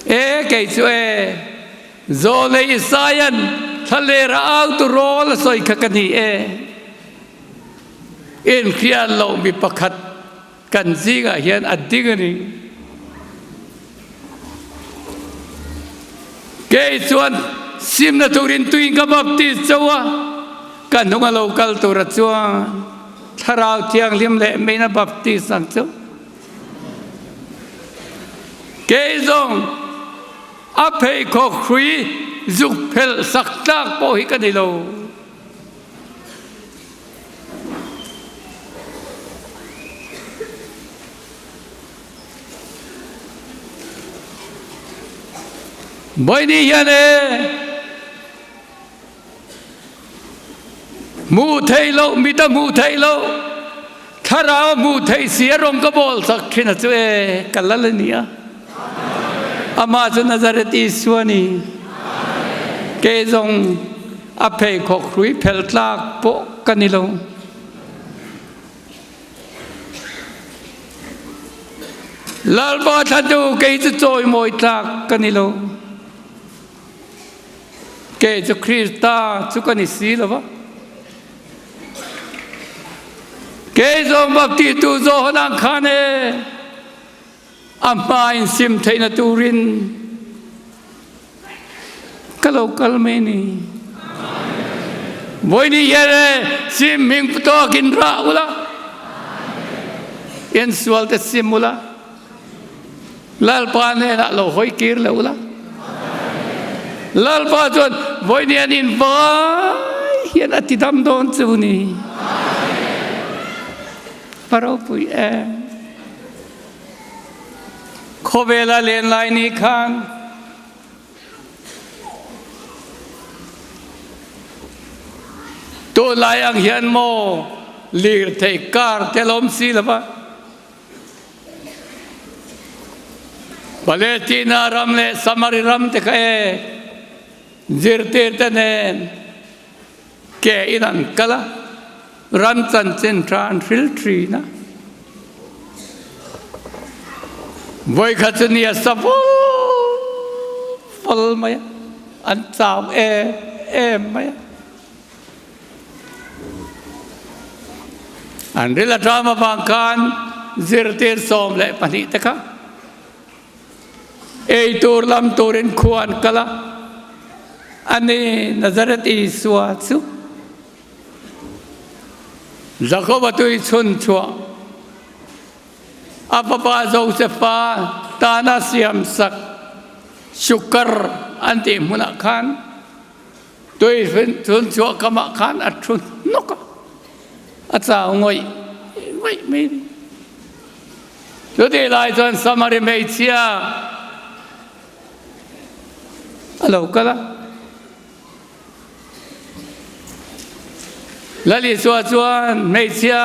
E kei chu e, Zawlei Isaia'n thlaler a au tu rawl a sawi kha ka ni e. Inhriat loh mi pakhat kan zingah hian a ding a ni. Kei chuan simna turin tuin ka baptist chauh a, ka hnung a lo kal tura chuan Thlarau Thianghlim leh Meina baptist ang chu. Kei zawng a pheikhawk hrui zuk phelh sak tlak pawh hi ka ni lo. Bawinih hian e hmuh theih loh mit a hmuh theih loh thlarau a hmuh theih si a rawng ka bawl sak thin a chu e ka lal a ni a amah chu Nazareth Isua a ni kei zawng a pheikhawk hrui phel tlak pawh ka ni lo. Lalpa thlatu kei chu chawimawi tlak ka ni lo. Kei chu Krista chu ka ni si lo va. Kei zawng baptitu Johan ang khan e a hma in sim theihna turin ka lo kal mai ni. Vawi ni hian e sim hming tawkin rah ula, in sual te sim ula. Lalpa hnenah lo hawi kir leh ula. Lalpa chuan vawiin an in vai hian a ti dam dawn chu ni. Va ropui em. Khawvela len lai ni khan tunlai ang hian maw lirthei car te lawm si lova. Palestina ram leh Samari ram te kha e zirtirte nen ke in an kal a, ram chanchin tha an hril thin a. Vawikhat chu ni a sa fal fal mai a, an chau em em mai a. An ril aṭam avang khan zirtir 12 te kha ei tur lam turin khua an kal a, ani Nazareth Isua chu. Jakoba tui chhun chhuah a fapa Josefa tana siam sak Sukar an tih hmunah khan tui chhun chhuah kamah khan a thu hnawk a, a chau ngawih ngawih mai a ni. Chutih lai chuan Samari hmeichhia a lo kal a. Lal Isua chuan hmeichhia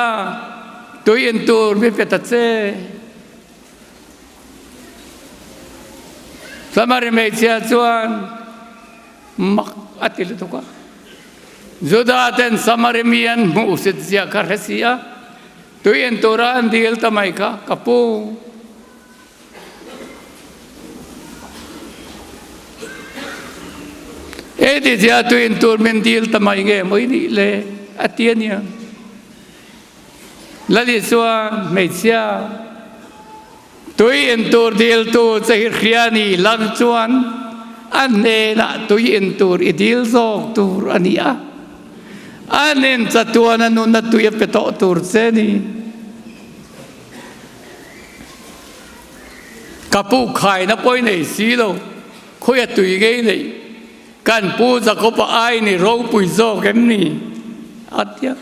tui in tur mi pe ta che. Samari hmeichhia chuan mak a ti lutuk a. Juda ten Samari mi an hmuh sit zia kha hre si a, tui in tura an dil ta mai kha ka pu. He ti zia tuin tur min dil ta mai nge maw i nih le a ti a nia. Lal Isua hmeichhia tui in tur dil tu che hi hria ni lang chuan a hnenah tui in tur i dil zawk tur a ni a. A nen chatuan a nunna tui a pe tawh tur che ni. Ka pu khaina pawh i nei si lo, khawi a tui ngei neih? Kan pu Jakob-a ai ni ropui zawk em ni? A ti a.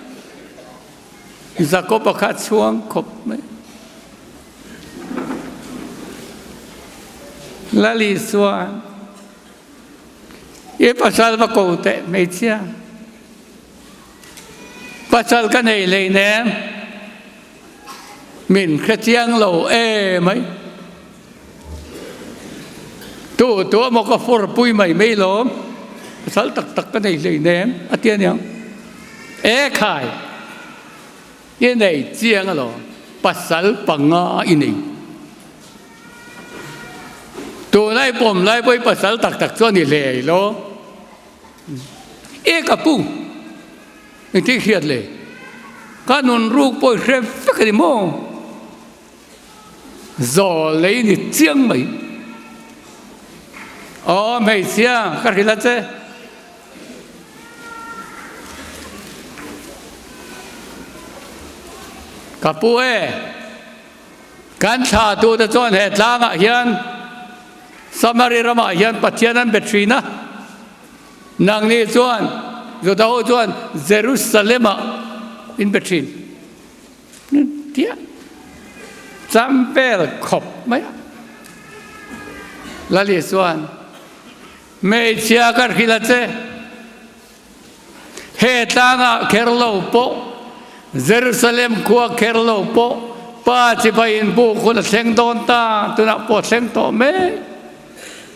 Jakob-a kha a chhuang khawp mai. Lal Isua, i pasal va ko teh hmeichhia. Pasal ka nei hleinem. Min hre chiang lo e mai. Tu tu emaw ka fur pui mai mai lawm. Pasal tak tak ka nei hlei nem a ti aniang. E khai i nei chiang alawm pasal panga i nei. Tunai pawm lai pawh i pasal tak tak chuan i hlei lo. E ka pu. Engtin hriat le? Ka nun ruk pawh i hre vek a ni maw? Zawl lei ni chiang mai. Aw hmeichhia ka hrilh a che. Ka pu e, kan thla tute chuan he tlangah hian Samari ramah hian Pathian an be thin a. Nangni chuan Juda ho chuan Jerusalem-ah in be thin tia cham vel khawp mai a. Lali chuan hmeichhia ka hrilh a che, he tlangah kher lo pawh Jerusalem khua kher lo pawh Pa chibai in buk hun a thleng dawn ta, tunah pawh a thleng tawh mek.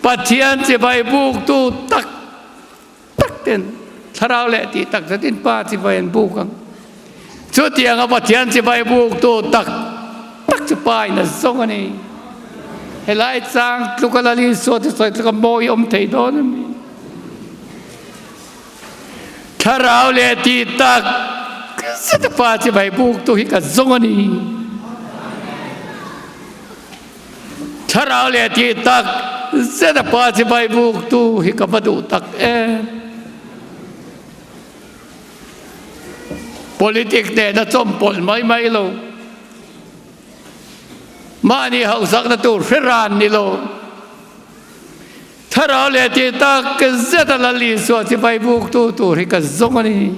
Pathian chibai buktu tak tak ten thlarau leh tih tak zetin Pa chibai an buk ang. Chutianga Pathian chibai buktu tak tak chu Pa in a zawng a ni. Helai chang tluka Lal Isua te sawi tluka mawi awm thei dawn a mi. Thlarau leh tih tak zeta Pa chibai buktu hi ka zawng a ni. Thlarau leh tih tak zet a pa chibai buktu hi ka va duh tak em. Politic nena chawmpawlh mai mai lo. Mahni hauhsakna tur hre ran ni lo. Thlarau leh tih tak zet a Lal Isua chibai buktu tur hi ka zawng a ni.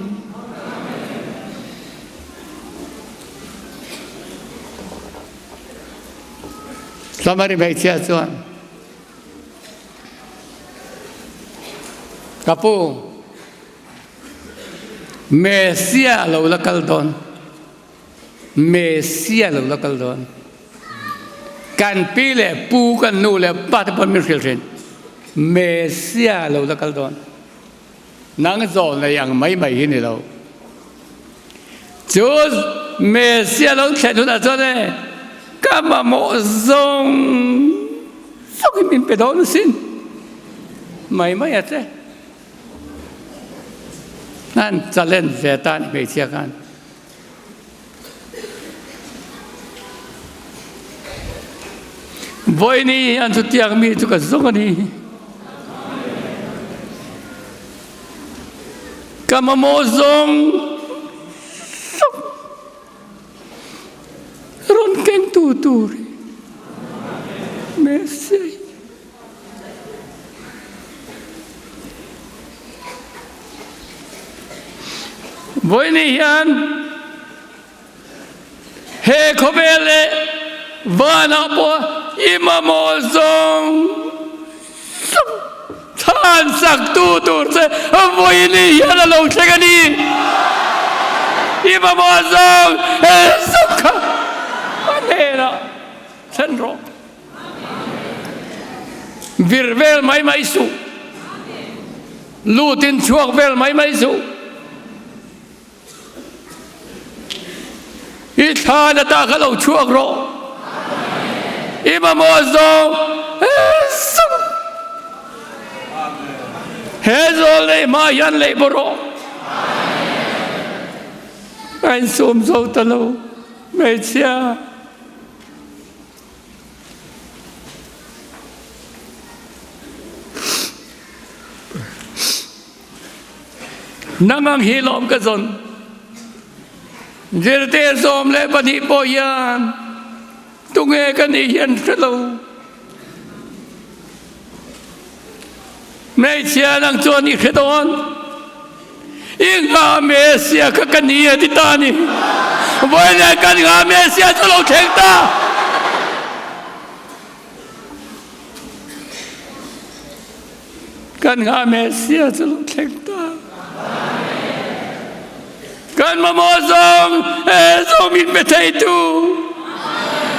Samari hmeichhia chuan, Ka pu, Messia lo la kal dawn, Messia lo la kal dawn. Kan pi leh pu, kan nu leh pa te pawn min hrilh thin, Messia lo la kal dawn. Nang zawl nei ang mai mai hi ni lo. Chu Messia lo thlen hunah chuan e, ka mamawh zawng zawng hi min pe dawn asin. Mai mai a che. An challenge ve ta ni hmeichhia khan. Vawiini an chutiang mi chu ka zawng a ni. Ka mamawh zawng zawng. tur hi Messia hi. Vawiini hian he khawvel leh vanah pawh i mamawh zawng zawng chhan sak tu tur che vawiini hian a lo thleng a ni. I mamawh zawng zawng kha a hnenah thlen rawh. Vir vel mai mai suh. Lutin chhuak vel mai mai suh. I thlan ata kha lo chhuak rawh. I mamawh zawng zung. He zawl nei hma hian leh baw rawh. A insum zo ta lo hmeichhia. Nang ang hi lawm ka zawn. Zirtir 12 pawh hian tunge ka nih hian hre lo. Hmeichhia nang chuan i hre dawn. I ngah Messia kha ka ni a ti ta a ni. Vawiin kan ngah Messia chu lo thleng ta. Kan ngah Messia chu lo thleng ta. Kan mamawh zawng he zawng min pe theitu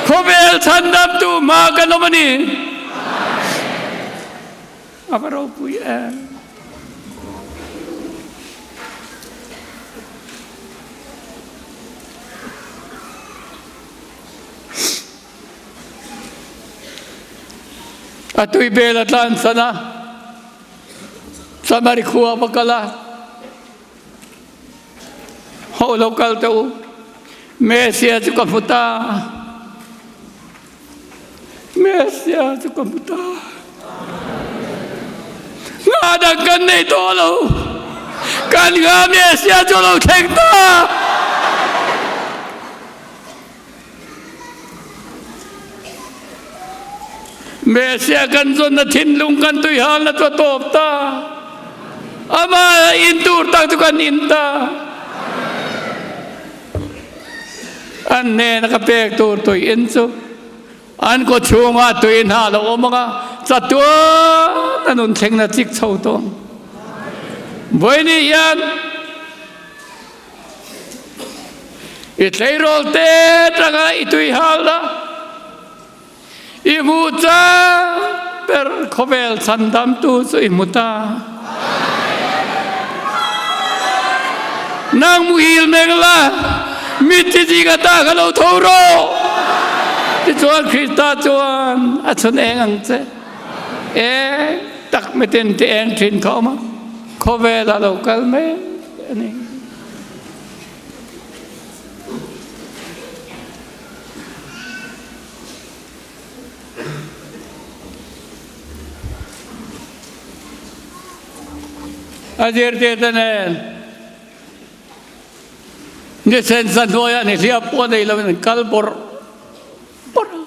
khawvel chhandamtu hma kan awm a ni. A va ropui em. A tui bel a tlan san a, Samari khua va kal a, Ho lo kal teh u, Messia chu ka hmu ta. Messia chu ka hmu ta. Nga dang kan nei tawh lo. Kan nga Messia chu lo thleng ta. Messia kan zawn na thinlung kan tuihal na chu a tawp ta. Amah in tur tak chu kan in ta. An hnena ka pek tur tui in chu an kaw chhungah tui hna lo awm ang a, chatuan a nun thleng na chik chho tawh ang. Vawiini hian I tleirawl te tanga i tui hal a, i hmuh chang ber khawvel chhandamtu chu i hmu ta. Nang muhil meng la, mitthi zinga ta kha lo tho rawh. Tichuan Krista chuan a chhun eng ang che. Eng tak mitin ti eng thin kha awm a, khawvel a lo kal mek a ni. A zirtirte nen nisen sa hnuaiah nihliap pawh nei lovin an kal bawrh bawrh a.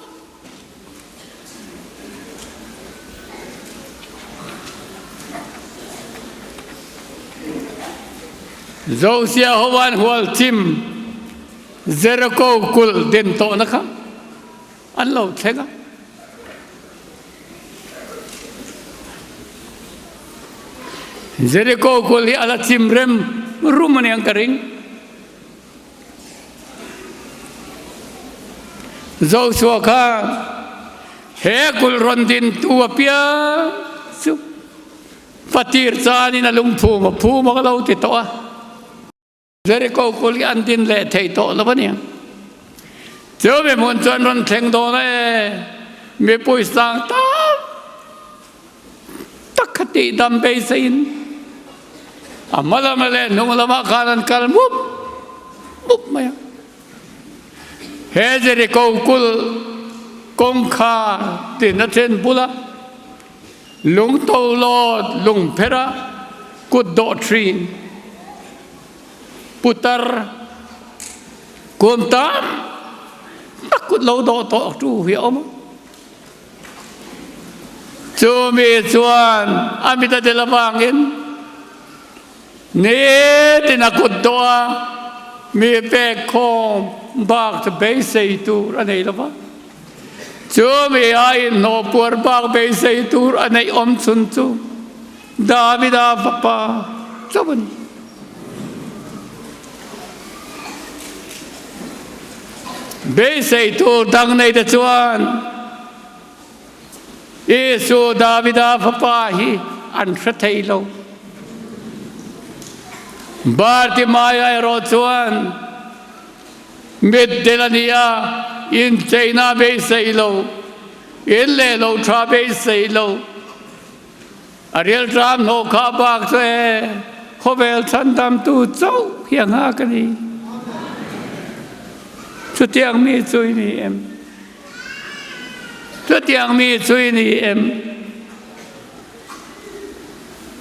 Josia hoan hual chim Jericho kulh din tawhna kha an lo thleng a. Jericho kulh hi a la chim rem rum a niang ka ring. Joshua kha he kulh rawn dintu apiang chu fatir chanin a lungphum a phum a ka lo ti tawh a. Jericho kulh hi an din leh thei tawh lo a ni. Chu mi hmun chuan rawn thleng dawn e, mipui sang tak tak kha tihdam beiseiin a hma lamah leh hnung lamah khan an kal mup mup mai a. He Jericho kulh kawngkhar tin a then bula lungtolawt lungphera kut dawh thin putar kum tam tak. kut lo dawh tawh tu hi a awm a. Chu mi chuan a mit a del avangin nitin a kut dawh a, mi pek khawm bak chu beisei tur a nei lo va. Chu mi aiin hnawhpuar bak beisei tur a neih awm chhun chu Davida fapa chauh a ni. Beisei tur dang nei te chuan Isu Davida fapa hi an hre thei lo. Bartimaia erawh chuan mitdel a ni a, incheina beisei lo, in leh lo tha beisei lo. A rilṭam hnawh kha bak chu e, khawvel chhandamtu chauh hi a nghak a ni. Chutiang mi chu i ni em? Chutiang mi chu i ni em?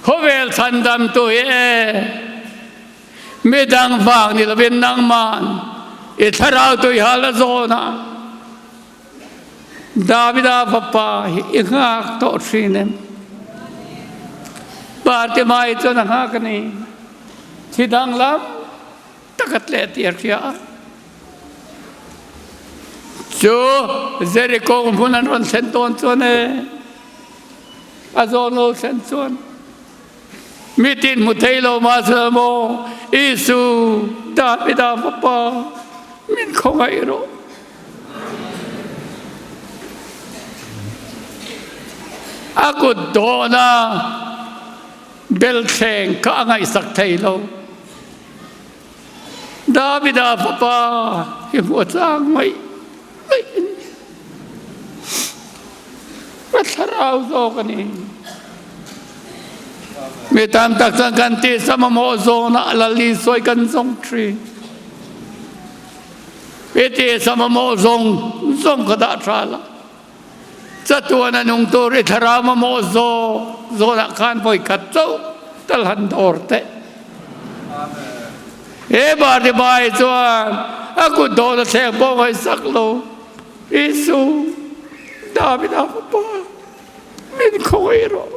Khawvel chhandamtu hi e, midang vang ni lovin nangman i thlarau tuihal a zawn a, Davida fapa hi i nghak tawh thin em? Bartimai chuan a nghak a ni. Thi danglam tak a tleh tih a hria a. Chu Jeriko hmun an rawn thlen tawn chuan e, a zawn lo thlen chuan mitin hmu thei lo mahse maw Isu Davida fapa min khawngaih rawh. A kut dawhna belthleng kha a ngaihsak thei lo. Davida fapa hi hmuh a chang ngaih ngaih a ni. Ka thlarau zawk a ni. Mi tam tak chuan kan tisa mamawh zawnah Lal Isua kan zawng thin. I tisa mamawh zawng zawng ka dah tha la. Chatuan a nung tur i thlarau mamawh zaw zawnah khan vawi khat chauh tal han dawr teh. He Bartimae chuan a kut dawn a thleng pawh ngaihsak lo. Isu, Davida fapa, min khawngaih rawh.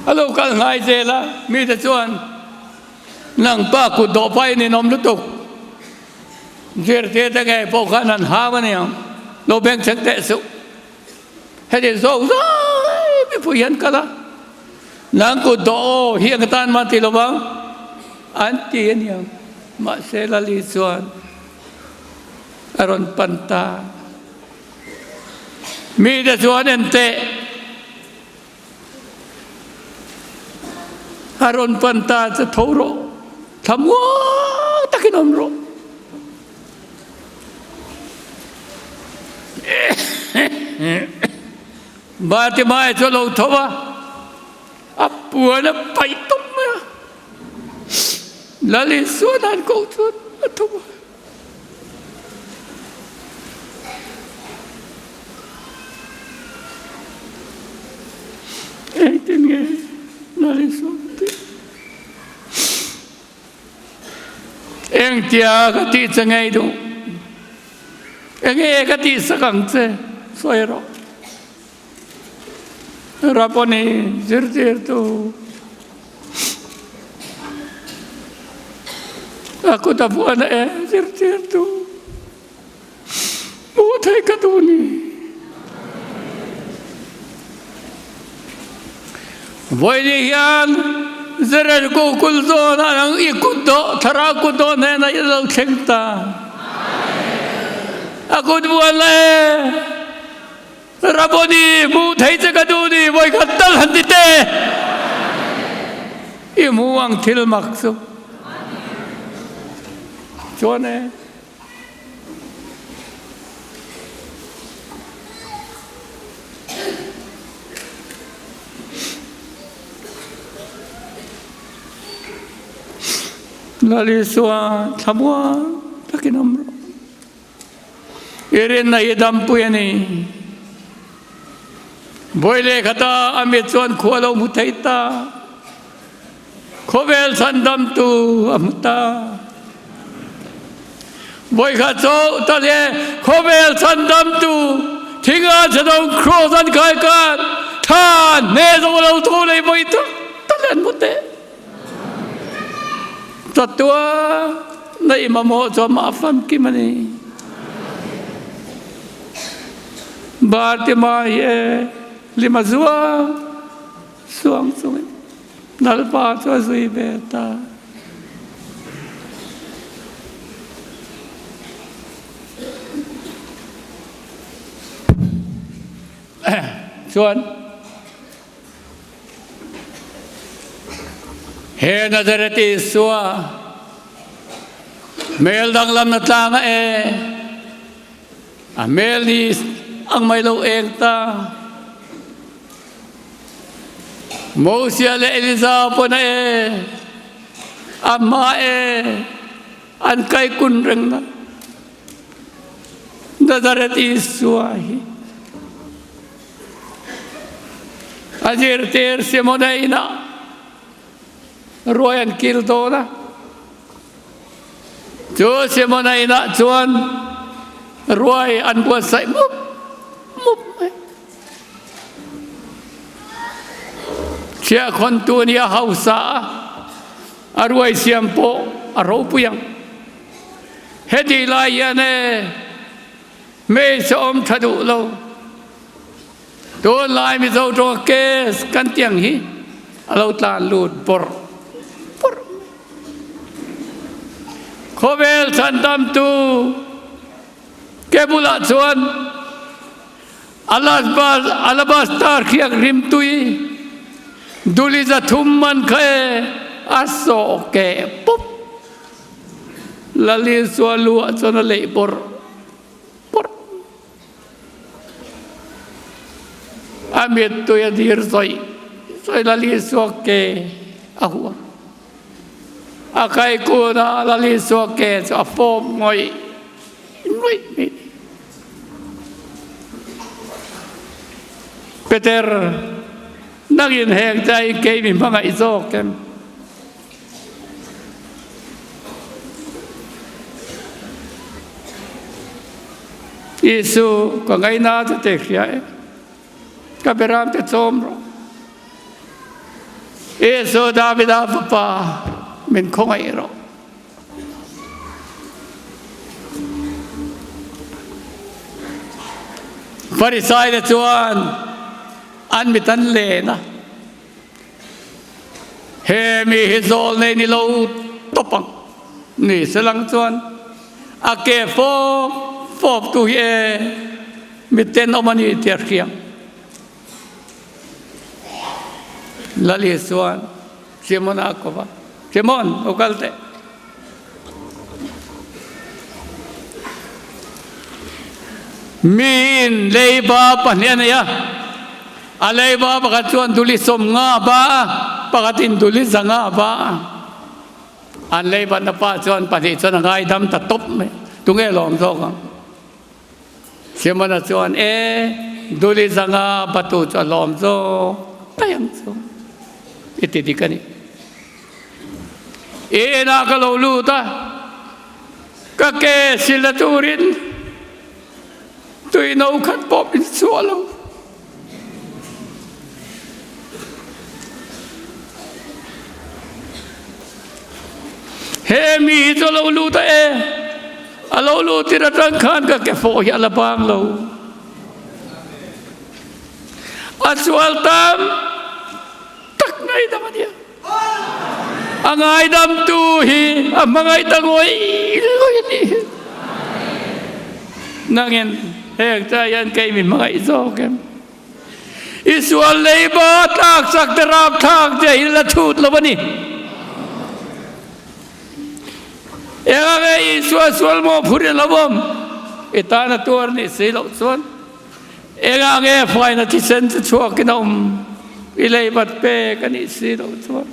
A lo kal hnai zel a, mite chuan nang pa kut dawh pahin in awm lutuk. Zirtir te ngei pawh khan an hau a niang, lo beng chhek teh suh. Heti zawk zai mipui hian kal a, nang kut dawh aw hi ang tan mah ti lovang an ti a niang. Mahse Lali chuan a rawn pan ta. Mite chuan en teh. A rawn pan ta chu tho rawh, thlamuang takin awm rawh. Bartimae chu a lo tho a, a puan a paih tawp mai a. Lal Isuan han koh chuan a tho a. Engtin nge Lal Isua ka tih? Engtia ka tih che ngei duh? Enge ka tih sak ang che? Sawi rawh. Rabboni zirtirtu A kut a vuan e zirtirtu hmuh theih ka duh ni. Vawi hian Zererku kul zawn ah nang i kut dawh thlarau kut dawh hnenah i lo thleng ta. A kut vuan la e. Rabboni, hmuh thei che ka duh ni, vawi khat tal han ti te. I hmu ang thil mak chu. Chuan e. Lal Isua thlamuan takin awm rawh. I rinna hi dampui a ni. Vawi leh khata a mit chuan khua lo hmu thei ta. Khawvel chhandamtu a hmu ta. Vawi khat chaw ta le khawvel chhandamtu thinga chhadong cross an kai kan tha hne zong lo thu lei vawi tak tak an hmu te. Tatua na i mamawh chu amah famkim a ni. Bartimai e lima zuang suang chungin Lalpa chu a zui ve ta. Chuan He Nazareth Isua hmel danglamna tlanga e a hmel hi ang mai lo eng ta. Mosia leh Eliza pawn a e a hma e an kai kun reng na. Nazareth Isua hi a zirtir Simona inah ruai an kil dawn a. Chu Simona inah chuan ruai an buatsaih mup mup mai. Chhiahkhawntu nia hausa a, a ruai siam pawh a ropui ang. Heti lai hian e hmeichhe awm tha duh lo. Tunlai Mizo tawng case kan tiang hi a lo tlan lut bawrh bawrh mai. Khawvel chhandamtu ke bulah chuan alabaster khiak rimtui duli 300 man kha e a sawh keh pup. Lali chuan lu ah chuan a leih bawrh bawrh. A mittui a dir zawih zawih Lali suak ke a huam. A kaikun a Lali suak ke chu a fawm ngawih ngawih mai. Peter, nangin heng te aiin kei mi hmangaih zawk em? Isu ka ngaina chu te hria e, ka beram te chawm rawh. Isu Davida fapa min khawngaih rawh. Farisai te chuan an mit an len a. He mi hi zawl nei ni lo tawp ang. Ni selang chuan a ke fawp fawp tu hi e mi tenawm a ni tih a hria. Lali chuan Simon a ko va, Simon, lo kal teh. Miin leiba pahnih a nei a, a leiba pakhat chuan duli 50 a ba a, pakhatin duli 500 a ba a. An leibatna pa chuan pahnih chuan a ngaidam ta tawp mai, tunge lawm zawk ang? Simona chuan, E, duli 500 batu chu a lawm zawk mai ang chu, i ti dik a ni. I inah ka lo lut a, ka ke sil a turin tui no khat pawh min chhuah lo. He mi hi chu a lo lut a e, a lo lut tir atang khan ka ke fawh hi a la bang lo. A sual tam tak ngaidam a nia. A ngaidamtu hi a hmangaih ta ngawih ngawih a nih hi. Nangin heng te hian kei mi hmangaih zawk em? I sual leiba tlak chak te rap thlak te hi la chhut lo a ni. Enga nge Isua sual maw phur in lo awm? I tan a tuar nih si loh chuan Enga nge faina thisen chu chhuakin a awm? I leibat pek a nih si loh chuan.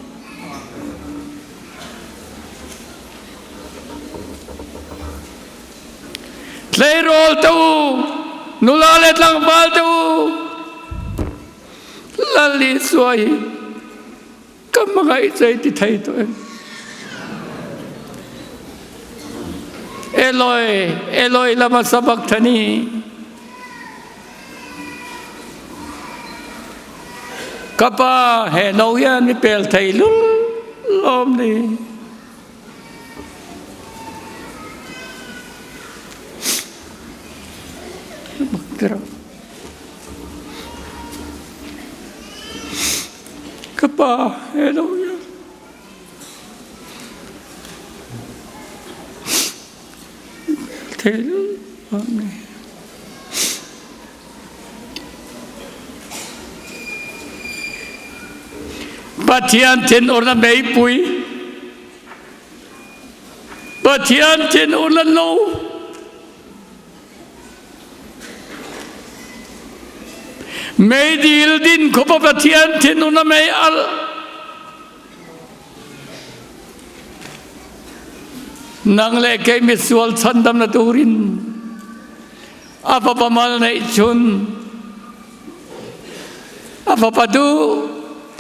Tleirawl te u, nula leh tlangval te u. Lal Isua hi ka hmangaih che i ti thei tawh em? Eloi, Eloi lama sabachthani. Ka pa he no hian mi pel thei lul lawm ni. Ka pa he no hian thei lul lawm ni. Pathian thinurna meipui Pathian thinurna no Meidil din khawpa Pathian thinurna mei alh Nang le kei misual chhandamna turin a fapa mal neih chun a fapa duh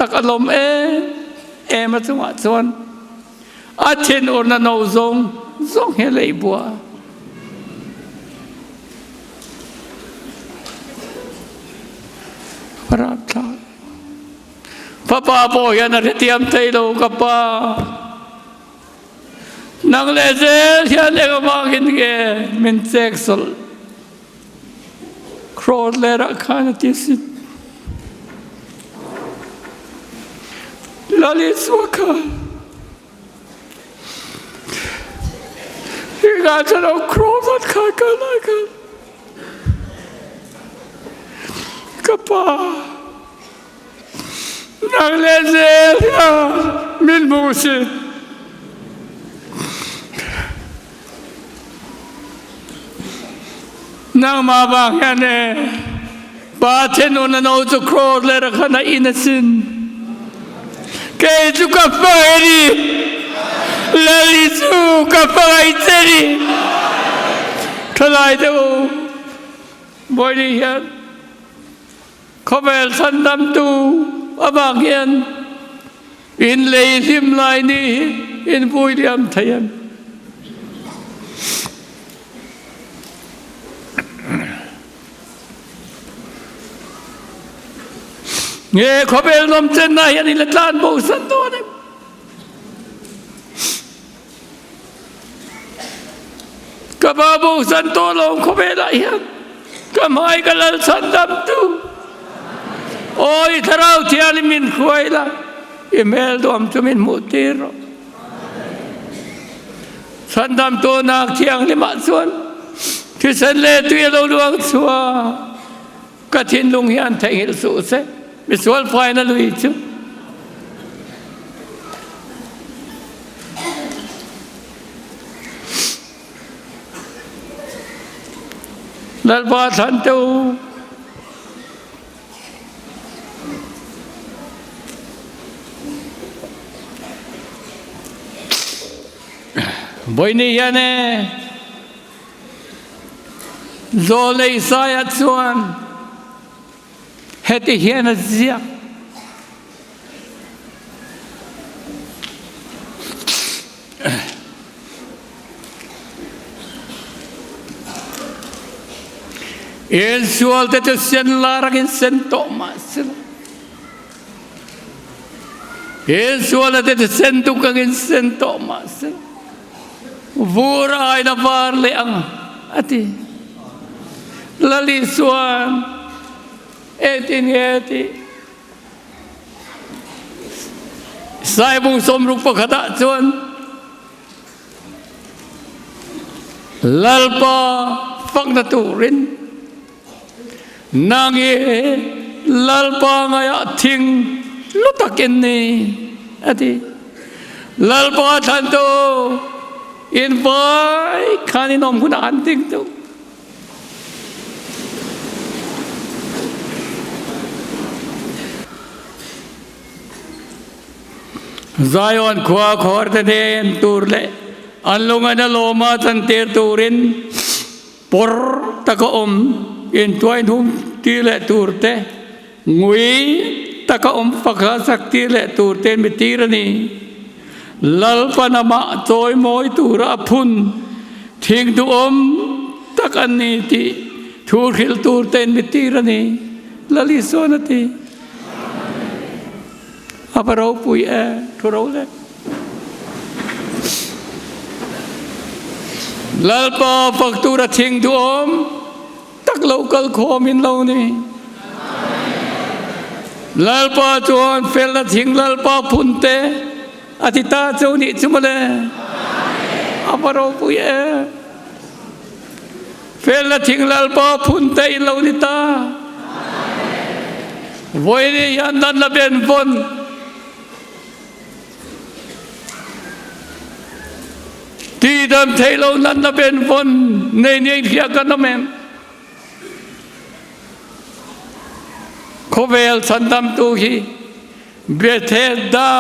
tak a lawm em em a chungah chuan a thinurna no zawng zawng hi a lei bua. Rapthlak. Fapa pawh hian a hrethiam thei lo ka pa. Nang leh zel hian engvangin nge min chek sawlh? Kraws lerah khan a ti sin. Lal Isua kha Hingah chuan lo kraws an khai kal lai khan ka pa Nang leh zel hian min hmu si. Nangmah vang hian e pa thinun a no chu cross le rakhan a in asin. Kei chu ka hmangaih ni. Lali chu ka hmangaih che ni. Thalai te u Bawihi hian Khawvel chhandamtu avang hian in lei hlim lai ni hi in vui liam thei em? Nge khawvel nawmchenna hian in la tlan bo san dawn em? Ka pa bo san tawh lo khawvelah hian ka hmai ka lal chhandamtu Awi Thlarau Thianghlim min hruai la, i hmel duam chu min hmuh tir rawh. Chhandamtu nak thianghlimah chuan thisen leh tui a lo luang chhuak. Ka thinlung hian theihnghilh suh se, misual faina lui chu. Lalpa thlan te u. Vawi ni hian e. Zawlei Isaiah chuan heti hian a ziak. In sual te chu sen lar akin sen tawh mah sela. In sual te chu sen duk angin sen tawh mah sela. Vur ai na var leh ang a ti. Lal Isuan engtin nge a tih? Saibung 61 ah chuan Lalpa fakna turin nang hi Lalpa ngaiah thing lu takin ni a ti. Lalpa thlantu in vai khan in awm hunah an ding tu. Zion khua khawrte nen tur leh an lungaina lawma chantir turin pawr taka awm intuainhum ti leh tur te ngui taka awm fak hla sak tir leh tur ten mi tir a ni. Lalpan amah chawimawi tura a phun thing duhawm tak an ni tih thu hrilh tur ten mi tir a ni. Lal Isuan a ti. A va ropui e, thu ro le. Lalpa fak tura thing duhawm tak lo kal khawm in lo ni. Lalpa chuan felna thing Lalpa phun te a ti ta chu nih chu mawle. A va ropui e. Felna thing Lalpa phun te in lo ni ta. Vawi hian natna ben vawn Tihdam theih lo natna ben vawn nei nia inhria kan awm em? Khawvel chhandamtu hi Bethesda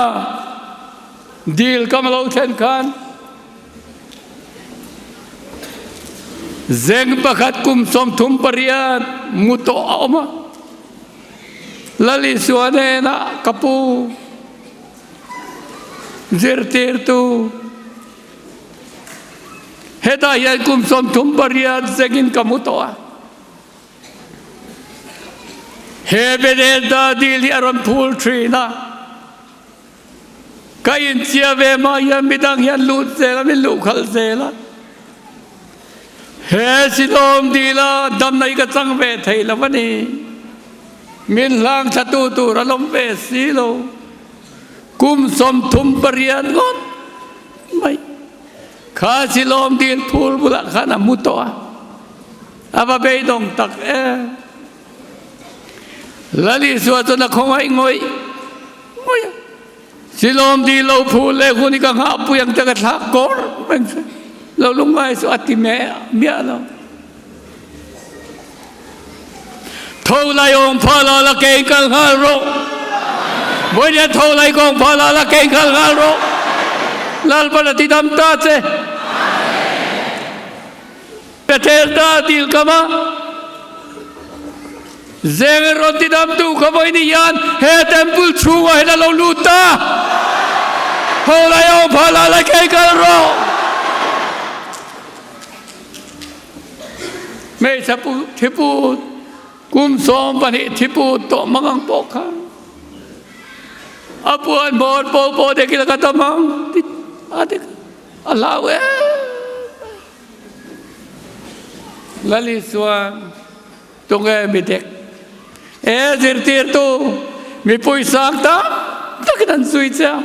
dil kam lo thlen khan zeng pakhat kum 38 mu tawh a awm a. Lal Isua hnenah ka pu Zirtirtu, Hetah hian kum 38 zengin ka mu tawh a. He Bethesda dil hi a rawn phul thin a. Ka inchhia ve hma hian midang hian lut zel a, min luh khalh zel a. He Silawm dila damna hi ka chang ve thei lo a ni. Min hlang thlatu tur a lawm ve si lo. Kum 38 ngawt mai kha Silawm dil phul bulah khan a mu tawh a. A va beidawng tak e. Lal Isua chuan a khawngaih ngawih ngawih a. Silawm dil lo phul leh hun hi ka nghahpui ang che ka thlak kawr reng che. Lo lungngai suh a ti miah lo. Tho lai awng pha la la kei kal nghal rawh. Vawinia tho lai kawng pha la la kei kal nghal rawh. Lalpan a ti dam ta che. Bethesda dil kama zeng rawn ti dam tu kha vawiin hian he temple chhungah hian a lo lut ta. Tho lai awng pha la la kei kal rawh. Hmeichhe pu thiput kum 12 thiput tawh mang ang pawh kha a puan bawr pawh pawh te kila ka tam ang ti a ti a hlau em Lali chuan tunge mi dek e zirtirtu mipui sang tam takin an zui che a.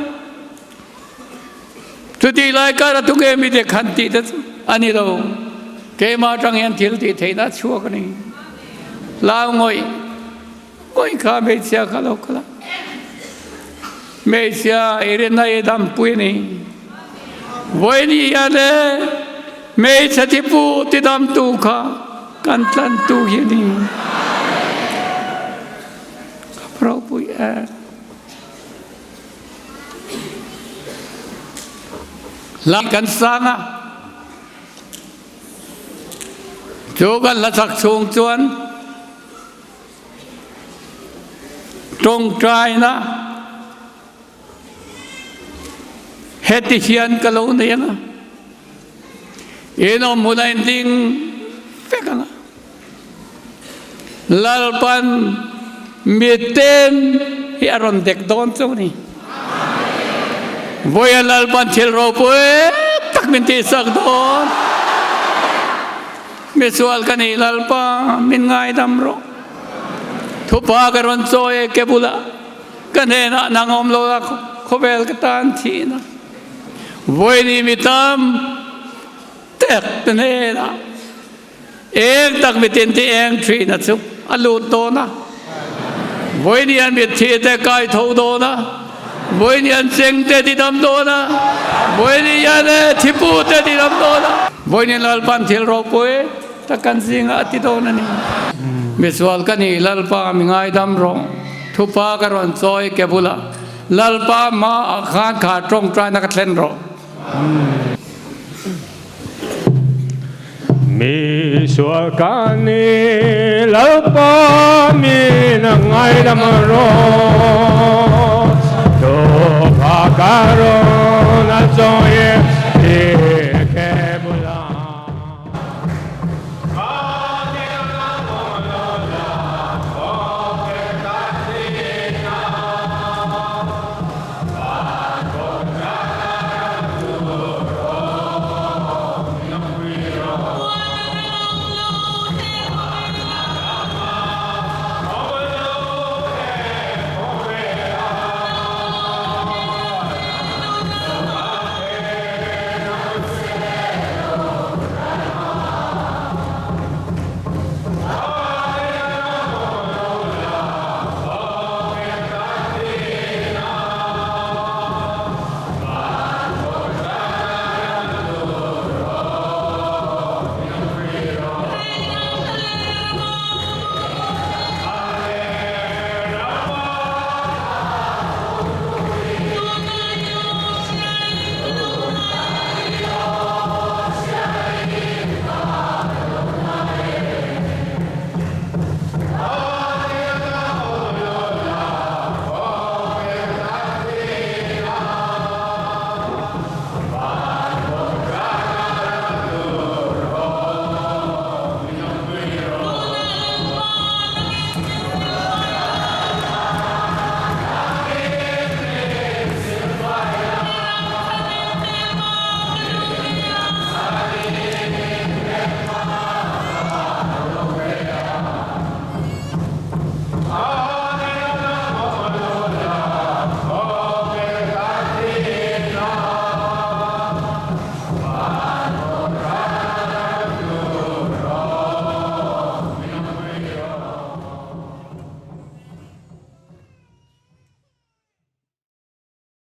Chutih lai kara tunge mite khan tih te chu a ni lo. Keimah atang hian thil tih theihna a chhuak a ni. Lau ngawih ngawih kha hmeichhia kha lo kal a. Hmeichhia i rinna i dampui a ni. Vawiin hian e hmeichhe thipu tidamtu kha kan tlantu hi a ni. Ka ropui e. Hla kan sang a, chu kan hla chak chhung chuan tawngtaina heti hian ka lo nei ang a, in awm hun a inding vek ang a. Lalpan miten hi a rawn dek dawn chu a ni. Vawiin Lalpan thil ropui tak min tihsak dawn. Misual ka nih Lalpa min ngaidam rawh. Thupa ka rawn chawi e ke bulah ka hnenah nang awm lo la khawvel ka tan thihna. Vawiin i mi tam tek te hnenah Eng tak mitin ti eng thin a chu a lut dawn a. Vawiin hian mitthi te kai tho dawn a. Vawiin hian cheng te ti dam dawn a. Vawiin hian e thipu te ti dam dawn a. Vawiin hian Lalpan thil ropui tak kan zingah a ti dawn a ni. Misual ka ni Lalpa mi ngaidam rawh. Thupa ka rawn chawi ke bulah Lalpa hmaah khan kha tawngtaina ka thlen rawh. Mi sual ka ni Lalpa min ngaidam rawh. Thupa ka rawn a chawi.